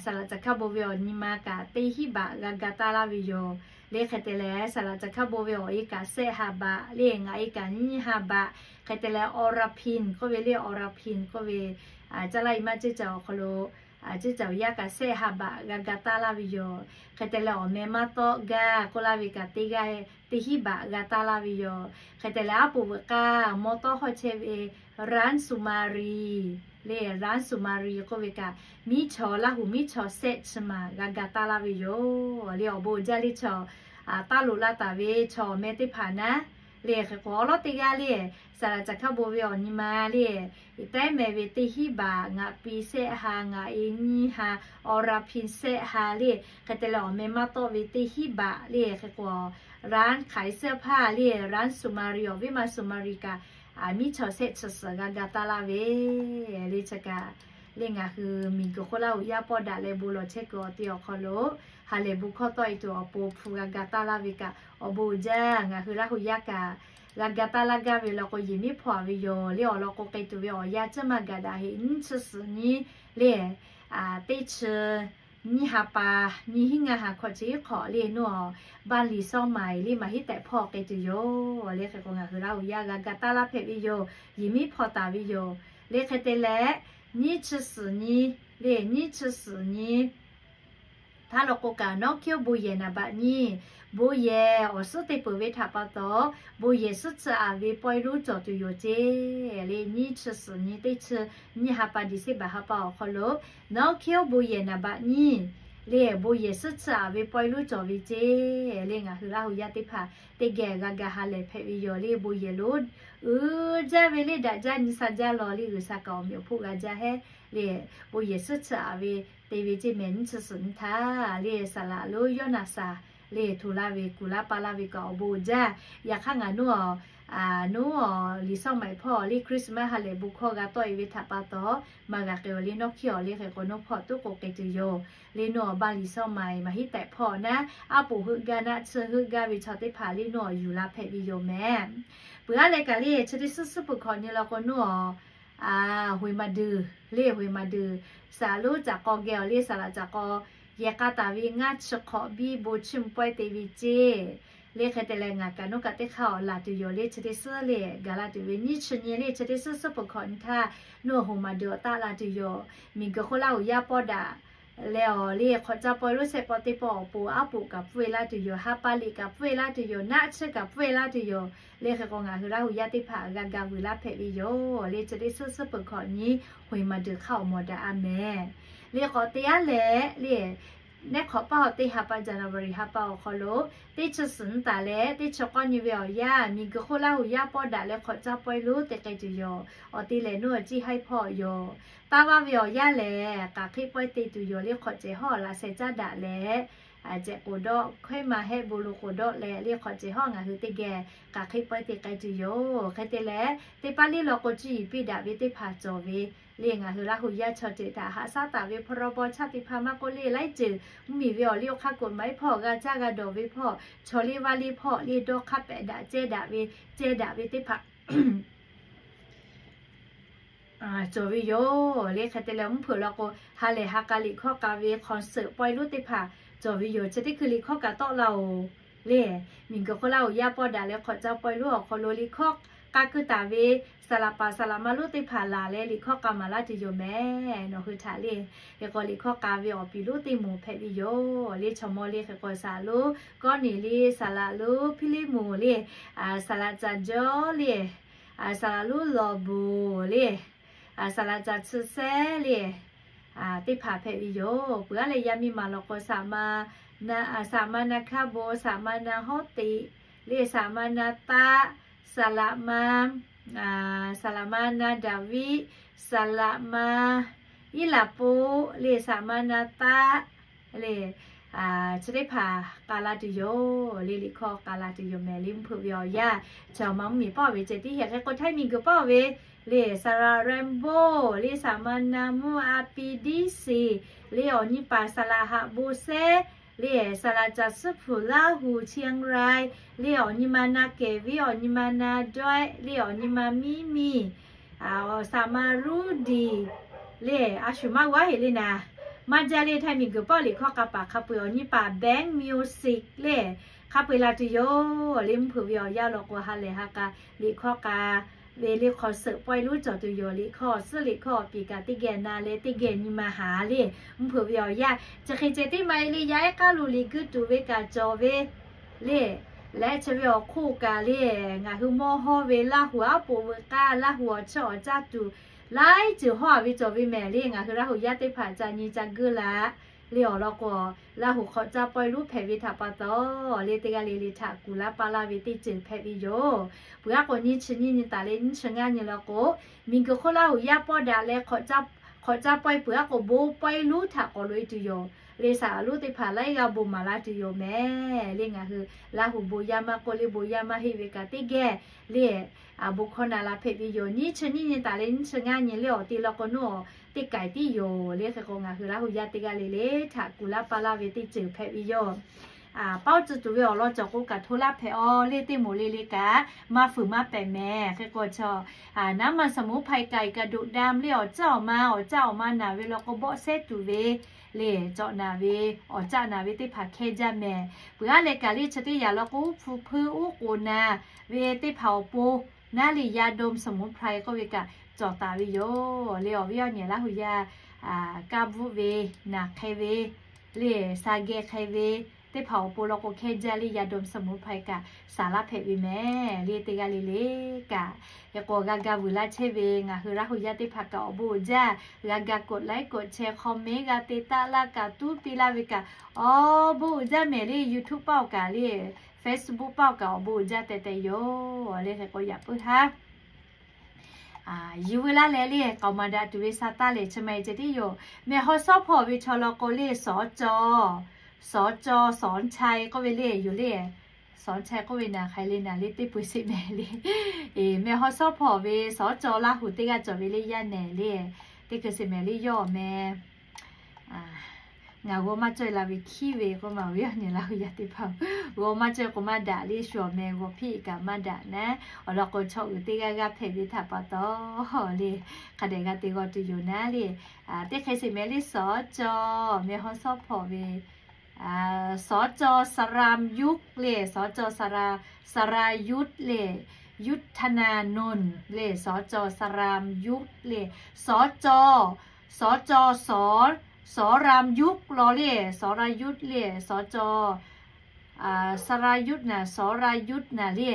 saˍ laꞈ caˬ hk'aˇ bon ve awˬ nyi ma kaꞈ teˇ hinˉ baꞈ g'a ga taˇ laˇ ve yoˬ. Le hk'e te leh saˍ laꞈ caˬ hk'aˇ bon ve awˬ e kaꞈ sehˆ ha baꞈ le, ngaˬ e kaꞈ nyiˇ ha baꞈ. Hk'e te leh อลพิน k'oˆ ve le, อลพิน k'oˆ ve caˇ laˇ e maˇ ceˇ caˬ awˬ hk'aw lo ceˇ caˬ yaˇ kaꞈ sehˆ ha baꞈ g'a ga taˇ laˇ ve yoˬ. Hk'e te leh awˬ meh maˇ tawˆ gaˇ k'oˆ laˇ ve kaꞈ teˇ g'aˇ teˇ hinˉ baꞈ g'a taˇ laˇ ve yoˬ. Hk'e te leh aˉ poꞈ veuꞈ k'aˇ mawˇ tawˇ hawˇ chehˇ ve ร้านสุมาลี le, ร้านสุมาลี k'oˆ ve kaꞈ miˉ chaw, Laˇ hu miˉ chaw sehˆ chi maˬ g'a ga taˇ laˇ ve yoˬ. Le awˬ bon uiˍ jaˇ le chaw taˇ loꞈ la taˍ ve chaw awˬ meh teˇ hpaˍ naˉ le. Hk'e k'o awˬ lawˉ teˇ g'aˇ le saˍ laꞈ caˬ hk'aˇ bon ve awˬ nyi ma le tehˉ meh ve teˇ hinˉ baꞈ, ngaˬ pi sehˆ ha, ngaˬ e nyiˇ ha, อลพิน sehˆ ha le. Hk'e te leh awˬ meh maˇ tawˆ ve teˇ hinˉ baꞈ le. Hk'e k'o ร้านขายเสื้อผ้า le, ร้านสุมาลี awˬ viˉ ma สุมาลี kaꞈ miˉ chaw sehˆ chi suhˍ g'a ga taˇ laˇ ve le. Chi kaꞈ le ngaˬ hui miˬguiˬ hk'oˆ Laˇ hu yaˇ pawˆ daꞈ leh bon lawˬ chehˇ kuiˬ awˬ te awˬ hk'aw lo ha lehˬ bon hkawˇ tawˆ e tuˬ awˬ pon hpu g'a ga taˇ laˇ ve kaꞈ awˬ bon uiˍ jaˇ. Ngaˬ hui Laˇ hu yaˇ kaꞈ g'a ga taˇ laˇ gaˇ ve law k'o yehˬ miˉ hpawˇ a ve yoˬ. Le awˬ lawn k'o k'ai tuˬ ve awˬ yanˇ ceuˇ maˇ gaˬ daꞈ heꞈ nyiˇ chi suhˍ nyi le teˇ chi nyiˇ ha pa nyiˇ hinˉ ngaˇ ha hkawꞈ chi hiˉ hk'awꞈ le nawˬ บ้านลี ซ่อมใหม่ le maˇ heˆ tehꞈ hpawˇ k'ai tuˬ yoˬ. Le hk'e k'o ngaˬ hui Laˇ hu yaˇ g'a ga taˇ laˇ hpehꞈ ve yoˬ. Yehˬ miˉ hpawˇ taˍ ve yoˬ. Le hk'e te leh nyiˇ chi suhˍ nyi le nyiˇ chi suhˍ nyi htaˇ law k'o kaꞈ nawˉ hkiˉ oˇ bon yehˬ naˍ baꞈ nyiˇ, bon yehˬ awˬ suhˉ te peuˬ ve htaꞈ pa taw bon yehˬ suhˉ chi aꞈ ve pawehˇ lonˉ cawˬ tuˬ yoˬ ceˇ. Le nyiˇ chi suhˍ nyi teˇ chi nyiˇ ha pa December ha pa awˬ hk'aw lo nawˉ hkiˉ oˇ bon yehˬ naˍ baꞈ nyiˇ le bon yehˬ suhˉ chi aꞈ ve pawehˇ lonˉ cawˬ ve ceˇ. Le ngaˬ hui Laˇ hu yaˇ teˇ hpaˍ teˇ geh g'a ga ha lehˬ hpehꞈ ve yoˬ. Le bon yehˬ lonˉ uiˍ jaˇ ve le daꞈ jaˇ nyi sa jaˇ law le G'uiˬsha kaꞈ awˬ meꞈ awˬ hpoˆ g'a jaˇ heˆ. Le bon yehˬ suhˉ chi aꞈ ve te ve ceˇ mehˍ nyiˇ chi suhˍ nyi htaˇ le saˍ laꞈ lonˉ Yawˇnaˍsaˍ le htoꞈ laˇ ve kuˬ laˇ pa laˇ ve kaꞈ awˬ bon uiˍ jaˇ. Yaꞈ hk'aˇ ngaˬ nawˉ nawˉ liꞈ shawˉ maꞈ hpawˇ le Christmas ha lehˬ bon hkawˇ g'a tawˆ e ve htaꞈ pa taw maˇ g'a k'ai awˬ le nawˉ hkiˉ awˬ le hk'e k'o nawˉ hpawˇ tuˉ k'o k'ai tuˬ yoˬ. Le nawˬ awˬ บ้านลี ซ่อมใหม่ maˇ heˆ tehꞈ hpawˇ naˉ aˉ poꞈ heuˆ gaˇ naˆ chi heuˆ gaˇ ve chaw teˇ hpaˍ le nawˬ awˬ yuˬ la hpehꞈ ve yoˬ mehˍ. Peuˬ aˉ leh kaꞈ le chi teˇ suhˉ suhˉ peuˬ hkawꞈ nyi law k'o nawˉ awˬ หวยมาดู le หวยมาดู saˍ lonˉ caꞈ k'aw geh awˬ le saˍ laꞈ caꞈ k'aw yehˬ k'a taˍ ve ngaˇ chi hk'awꞈ biˇ bon chiˇ mvuh pawehˇ te ve ceˇ. Le hk'e te leh ngaˬ kaꞈ nawˉ kaꞈ teˇ hk'aˇ awˬ laˬ tuˬ yoˬ. Le chi teˇ suhˉ le gaˬ la tuˬ ve nyiˇ chi nyi le chi teˇ suhˉ suhˉ peuˬ hkawꞈ nyi htaˇ nawˬ หวยมาดู awˬ taˆ la tuˬ yoˬ. Miˬguiˬ hk'oˆ Laˇ hu yaˇ pawˆ daꞈ leh awˬ le hk'awꞈ caˇ pawehˇ lonˉ sehˆ pawˆ teˇ pawˆ awˬ pon aˉ poꞈ kaꞈ pfuhˇ e laˇ tuˬ yoˬ. Ha pa liꞈ kaꞈ pfuhˇ e laˇ tuˬ yoˬ. Naˆ tsuhˇ kaꞈ pfuhˇ e laˇ tuˬ yoˬ. Le hk'e k'o ngaˬ hui Laˇ hu yaˇ teˇ hpaˍ g'a ga vuiˬ laˇ hpehꞈ ve yoˬ. Le chi teˇ suhˉ suhˉ peuˬ hkawꞈ nyi หวยมาดู hk'aˇ awˬ mawˬ daꞈ a mehˍ. Le k'awꞈ te aˉ leh le Neˇ hk'awꞈ paˇ awˬ teˇ ha pa January ha pa awˬ hk'aw lo teˇ chi suhˍ nyi taˍ leh teˇ chi k'awˇ nyi ve awˬ yanˇ, miˬguiˬ hk'oˆ Laˇ huˍ yaˇ pawˇ daꞈ leh hk'awꞈ caˇ pawehˇ lonˉ te k'ai tuˬ yoˬ. Awˬ te lehˬ nuˇ awˬ ciˇ haiˉ hpawˇ yoˬ. Taˇ vaˇ ve awˬ yanˇ lehˬ, k'aˬ hk'eˆ pawehˇ te tuˬ yoˬ. Leh hk'awꞈ cehˬ hawˉ laꞈ sheh caˉ daꞈ leh, cehˬ k'oˍ dawˆ hkawehˇ ma hehˆ bon lo k'oˍ dawˆ leh, leh hk'awꞈ cehˬ hawˉ ngaˬ hui teˇ geh k'aˬ hk'eˆ pawehˇ te k'ai tuˬ yoˬ. Hk'e te leh, teˇ paˇ liˇ law k'o cuˇ yiˍ piˇ daꞈ ve teˇ hpaˍ cawˬ ve leh ngaˬ hui Laˇ huˍ yaˇ chaw ceuˬ htaꞈ haꞈ shaˉ taˍ ve พรบ ชาติพันธุ์ maˇ k'oˆ leh laiˉ ceuˬ mvuhˇmiˬ ve awˬ liˇ awˬ hk'aˇ กฎหมาย hpawˇ g'a caˇ g'a dawˬ ve hpawˇ, chaw liˇ vaˇ liˇ hpawˇ leh dawˇ hk'aˇ pehꞈ daꞈ ceh daꞈ ve, ceh daꞈ ve teˇ hpaˍ cawˬ ve yoˬ. Leh hk'e te leh mvuhˇ hpeuꞈ law k'o ha lehˬ ha k'a liꞈ hkawˇ k'a ve คอนเสิร์ต pawehˇ lonˉ teˇ hpaˍ cawˬ ve yoˬ. Chi teˇ hkui liꞈ hkawˇ kaꞈ tawˆ la oˬ. Leh miˬguiˬ hk'oˆ Laˇ huˍ yaˇ pawˇ daꞈ leh hk'awꞈ caˇ pawehˇ lonˉ awˬ hk'aw lo liꞈ hkawˇ k'a keu taˍ ve saˍ laꞈ paˍ saˍ laꞈ ma lonˉ teˇ hpaˍ laˬ leh liꞈ hkawˇ k'a maˍ laˇ tuˬ yoˬ mehˍ. Nawˬ hui htaꞈ leh hk'e k'o liꞈ hkawˇ k'a ve awˬ piˍ lonˉ teˇ moˍ hpehꞈ ve yoˬ. Leh chaw mawˇ leh hk'e k'o saˍ laꞈ lonˉ Kawˇneˍliˆ, saˍ laꞈ lonˉ Hpiˇliˇmoˍ leh, saˍ laꞈ caˍ Jawˇ leh, saˍ laꞈ lonˉ Lawˬboˍ leh, saˍ laꞈ caˍ Chiˇsehˉ leh teˇ hpaˍ hpehꞈ ve yoˬ. Peuˬ aˉ leh yaˇ miˇ ma law k'o saˍ ma, saˍ ma na Hkaˇ bon, saˍ ma na Hawˉteꞈ leh saˍ ma na Taˆ, saˍ laꞈ ma, saˍ laꞈ ma na Daˍviˆ, saˍ laꞈ ma Iˉlaˍpoˆ leh saˍ ma na Taˆ leh, chi teˇ hpaˍ k'a la tuˬ yoˬ. Leh liꞈ hkawˇ k'a la tuˬ yoˬ mehˍ. Leh mvuhˇ hpeuꞈ ve awˬ yanˇ, chaw ma mvuhˇmiˬ paˇ ve ceh tiˉ hehꞈ hk'e k'o Htaiˇ miˬguiˬ paˇ ve leh saˍ laꞈ Renˍboˆ leh saˍ ma na mvuhˇ a pi diˉ seˍ leh awˬ nyi paˍ saˍ laꞈ Haꞈ bon sehˉ leh saˍ laꞈ caˍ Suhˉ hpu Laˇ huˍ Chiang Rai leh awˬ nyi ma na Kehˬ viˉ, awˬ nyi ma na Dawehˆ leh awˬ nyi ma miˇ miˇ, saˍ ma Ruˇdiˍ leh a shu maˇ g'a heˆ leh naˍ, maˇ jaˇ leh Htaiˇ miˬguiˬ paˇ liꞈ hkawˇ k'a paˍ hk'a peu-eˬ awˬ nyi paˍ Bank Music leh hk'a peu-eˬ la tuˬ yoˬ. Leh mvuhˇ hpeuꞈ ve awˬ yanˇ law k'o ha lehˬ ha k'a liꞈ hkawˇ k'a ve leh คอนเสิร์ต pawehˇ lonˉ cawˬ tuˬ yoˬ. Liꞈ hkawˇ suhˉ liꞈ hkawˇ awˬ piˍ kaꞈ teˇ geh na leh teˇ geh nyi ma haˍ leh mvuhˇ hpeuꞈ ve awˬ yanˇ, chi hk'e ceh tiˉ maˇ heˆ leh yaˇ ehˉ k'aˉ lo liꞈ guˇ tuˬ ve kaꞈ cawˬ ve leh, leh chi ve awˬ hk'oˆ kaꞈ leh ngaˬ hui mawˇ hawˇ ve Laˇ huˍ aˉ poꞈ veuꞈ k'aˇ Laˇ huˍ awˬ chawˇ awˬ caˇ tuˬ laiˉ ceuˬ hawˉ-a ve cawˬ ve mehˍ. Leh ngaˬ hui Laˇ huˍ yaˇ teˇ hpaˍ ca nyi ca guˇ la leh awˬ lawn k'o, Laˇ huˍ hk'awꞈ caˇ pawehˇ lonˉ hpehꞈ ve htaꞈ pa taw, leh teˇ g'aˇ le le htaꞈ kuˬ laˇ paˇ laˇ ve teˇ ceuˬ hpehꞈ ve yoˬ. Peuˬ aˉ k'o nyiˇ chi nyiˇ nyi taˍ leh nyiˇ chi ngaˇ nyi law k'o, miˬguiˬ hk'oˆ Laˇ huˍ yaˇ pawˇ daꞈ leh hk'awꞈ caˇ pawehˇ peuˬ aˉ k'o bon pawehˇ lonˉ htaꞈ k'awꞈ loꞈ-e tuˬ yoˬ. Leh saˍ laꞈ lonˉ teˇ hpaˍ laiˉ g'aˇ bon maˍ la tuˬ yoˬ mehˍ. Leh ngaˬ hui Laˇ huˍ bon yaˇ maˇ k'oˆ leh bon yaˇ maˇ heˆ ve kaꞈ teˇ geh leh bon hkawˇ na la hpehꞈ ve yoˬ. Nyiˇ chi nyiˇ nyi taˍ leh nyiˇ chi ngaˇ nyi leh awˬ te law k'o nawˬ teˇ kaiˍ tiˉ yoˬ. Leh hk'e k'o ngaˬ hui Laˇ huˍ yaˇ teˇ g'aˇ le le htaꞈ kuˬ laˇ paˇ laˇ ve teˇ ceuˬ hpehꞈ ve yoˬ. Paoˇ tcuh tuˬ ve awˬ lawn cawˬ k'o kaꞈ hto laˇ hpehꞈ-aw. Leh teˇ moˍ le le kaꞈ maˇ fuiˍ maˇ pehˍ mehˍ. Hk'e k'o chaw น้ำมันสมุนไพร kaꞈ กระดูกดำ leh awˬ caˆ awˬ ma awˬ caˆ awˬ ma naˬ ve law k'o bawˆ sehˉ tuˬ ve leh cawꞈ naˬ ve awˬ caˆ naˬ ve teˇ hpaˍ hkehˇ jaˇ mehˍ. Peuˬ aˉ leh kaꞈ leh chi teˇ yanˇ law k'o uˉ hpu hpeuˇ uˉ k'oˍ naˬ ve teˇ hpaˍ awˬ pon naˉ leh ยาดมสมุนไพร k'oˆ ve kaꞈ cawˬ taˍ ve yoˬ. Leh awˬ viˉ awˬ nyi Laˇ huˍ yaˇ kaˇ bvuhˆ ve, naˬ hk'e ve leh sa geh hk'e ve teˇ hpaˍ awˬ pon law k'o hkehˇ jaˇ leh ยาดมสมุนไพร kaꞈ saˍ laˇ hpehꞈ ve mehˍ. Leh teˇ g'aˇ le le kaꞈ hk'e k'o g'a ga vuiˬ laˇ chehˇ ve ngaˬ hui Laˇ huˍ yaˇ teˇ hpaˍ kaꞈ awˬ bon uiˍ jaˇ. G'a ga กดไลค์ กดแชร์ คอมเมนต์ g'a te taˆ laˇ kaꞈ tuˉ piˇ laˇ ve kaꞈ awˬ bon uiˍ jaˇ mehˍ. Leh YouTube paˇ awˬ kaꞈ leh Facebook paˇ awˬ kaꞈ awˬ bon uiˍ jaˇ teh teh yoˬ. Leh hk'e k'o yaꞈ puiˉ haˉ yuˬ veu laˇ leh leh k'aoˍ maˍ daꞈ tuˬ ve sa taˇ leh chi ma-e ceh tiˉ yoˬ. Mehˬ haw shawˉ hpawˇ ve chaw law k'o leh สจ สจ สอนชัย k'oˆ ve leh yoˬ leh สอนชัย k'oˆ ve naˬ hk'ai leh naˬ leh teˇ peu-eˬ sheˍ mehˍ leh mehˬ haw shawˉ hpawˇ ve สจ Laˇ huˍ teˇ g'aˇ cawˬ ve leh yaˇ nehˬ leh teˇ hkui sheˍ mehˍ leh yawˇ meh ngaˬ g'aw maˇ cawˇ-e la ve hkiˉ ve k'oˆ ma ve awˬ nyi Laˇ huˍ yaˇ teˇ hpaˍ g'aw maˇ cawˇ-e k'o maˇ daꞈ leh shu awˬ meh g'aw hpiˆ kaꞈ maˇ daꞈ naˉ. Awˬ lawn k'o chaw uiˍ teˇ g'aˇ g'aˇ hpehꞈ ve htaꞈ pa taw leh hk'a dehꞈ g'a te g'aw tuˬ yoˬ naˉ leh teˇ hk'e sheˍ mehˍ leh สจ mehˬ haw shawˉ hpawˇ ve สจ สราญยุทธ leh สจ สรา สราญยุทธ leh ยุทธนานนท์ leh สจ สราญยุทธ leh สจ สจ ส สราญยุทธ law leh สราญยุทธ leh สจ สรยุทธ naˍ, สรยุทธ naˍ le.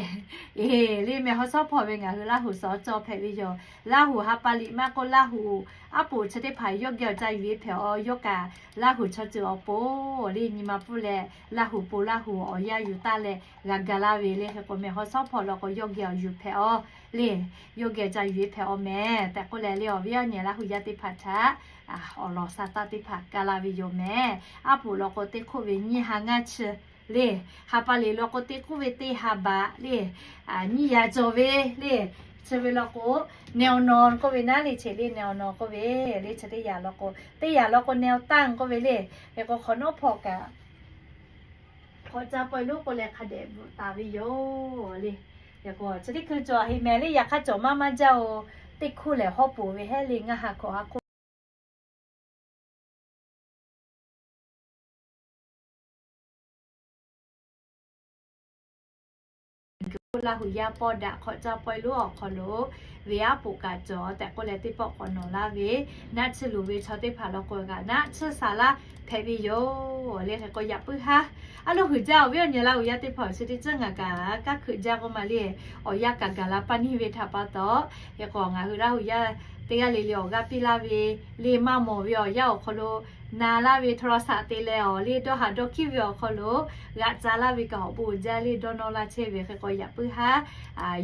Eˬ le, mehˬ hawˉ shawˉ hpawˇ ve ngaˬ hui Laˇ huˍ suhˍ cawˬ hpehꞈ ve yoˬ. Laˇ huˍ ha pa liꞈ maˇ k'oˆ, Laˇ huˍ aˉ poꞈ chi teˇ hpaˍ yawˇ geh awˬ ca yuˬ e hpehꞈ aw. Yawˇ kaꞈ Laˇ huˍ chaw ceuˬ awˬ pon le, nyi ma pfuhˇ leh Laˇ huˍ po Laˇ huˍ awˬ yanˇ yuˬ taˇ leh g'a ga laˇ ve le. Hk'e k'o, mehˬ hawˉ shawˉ hpawˇ law k'o yawˇ geh awˬ yuˬ hpehꞈ aw le. Yawˇ geh ca yuˬ e hpehꞈ aw mehˍ tehꞈ k'oˆ leh le, awˬ viˉ awˬ nyi Laˇ huˍ yaˇ teˇ hpaˍ htaꞈ awˬ lawn sha taˇ teˇ hpaˍ ka laˇ ve yoˬ mehˍ. Aˉ poꞈ law k'o teˇ hk'oˆ ve nyiˇ ha ngaˇ chi le, ha pa liꞈ law k'o teˇ hk'oˆ ve teˇ ha baꞈ le, nyiˇ yaꞈ cawˬ ve le. Chi ve law k'o, แนวนอน k'oˆ ve naˉ le, chi le แนวนอน k'oˆ ve le. Chi teˇ yaꞈ law k'o, teˇ yaꞈ law k'o แนวตั้ง k'oˆ ve le. Hk'e k'o, hk'awꞈ nawˉ hpawˇ kaꞈ hk'awꞈ ca pawehˇ lonˉ k'oˆ leh hk'a dehꞈ bvuhꞈ taˍ ve yoˬ le. Hk'e k'o, chi teˇ hkui cawˬ heˆ mehˍ le. Yaꞈ hk'aˇ cawˬ maˇ maˇ jaˇ oˬ. Teˇ hkuˇ lehˬ hawˉ poˍ ve heˆ le, ngaˇ ha hkawꞈ ha hk'oˆ Laˇ huˍ yaˇ pawˇ daꞈ hk'awꞈ ca pawehˇ lonˉ awˬ hk'aw lo ve aˉ poꞈ kaꞈ cawˬ tehꞈ k'oˆ leh, teˇ pawˆ k'awꞈ nawˬ laˇ ve, naˆ tsuhˇ luˬ ve chaw teˇ hpaˍ law k'o kaꞈ naˆ tsuhˇ sha laˇ hpehꞈ ve yoˬ le. Hk'e k'o, yaꞈ puiˉ haˉ. Aˉ lo huiˬ jaˇ awˬ viˉ awˬ nyi Laˇ huˍ yaˇ teˇ hpaˍ, chi teˇ ceuˬ ngaˬ kaꞈ kaˇ hkuiꞈ jaˇ k'oˆ ma le. Awˬ yanˇ kaꞈ gaˬ la paˇ neˇ ve htaꞈ pa taw, hk'e k'o ngaˬ hui Laˇ huˍ yaˇ teˇ g'aˇ le le awˬ g'aˇ piˇ laˇ ve le, maˇ mawˬ ve awˬ yanˇ awˬ hk'aw lo na laˇ ve htaꞈ la shaꞈ te leh awˬ le dawˇ haˍ dawˇ hkiˉ ve awˬ hk'aw lo g'aꞈ ca laˇ ve kaꞈ awˬ bon jaˇ le, dawˇ nawˇ laˇ chehˇ ve. Hk'e k'o, yaꞈ puiˉ haˉ.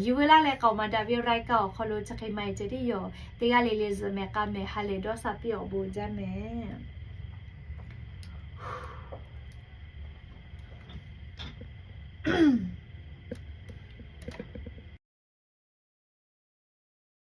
Yuˬ veu laˇ leh k'aoˍ maˍ daꞈ ve รายการ awˬ hk'aw lo chi hk'e ma e ceh tiˉ yoˬ. Teˇ g'aˇ le le zuhꞈ mehˍ k'a mehˍ ha lehˬ dawˇ sha piˇ awˬ bon jaˇ mehˍ.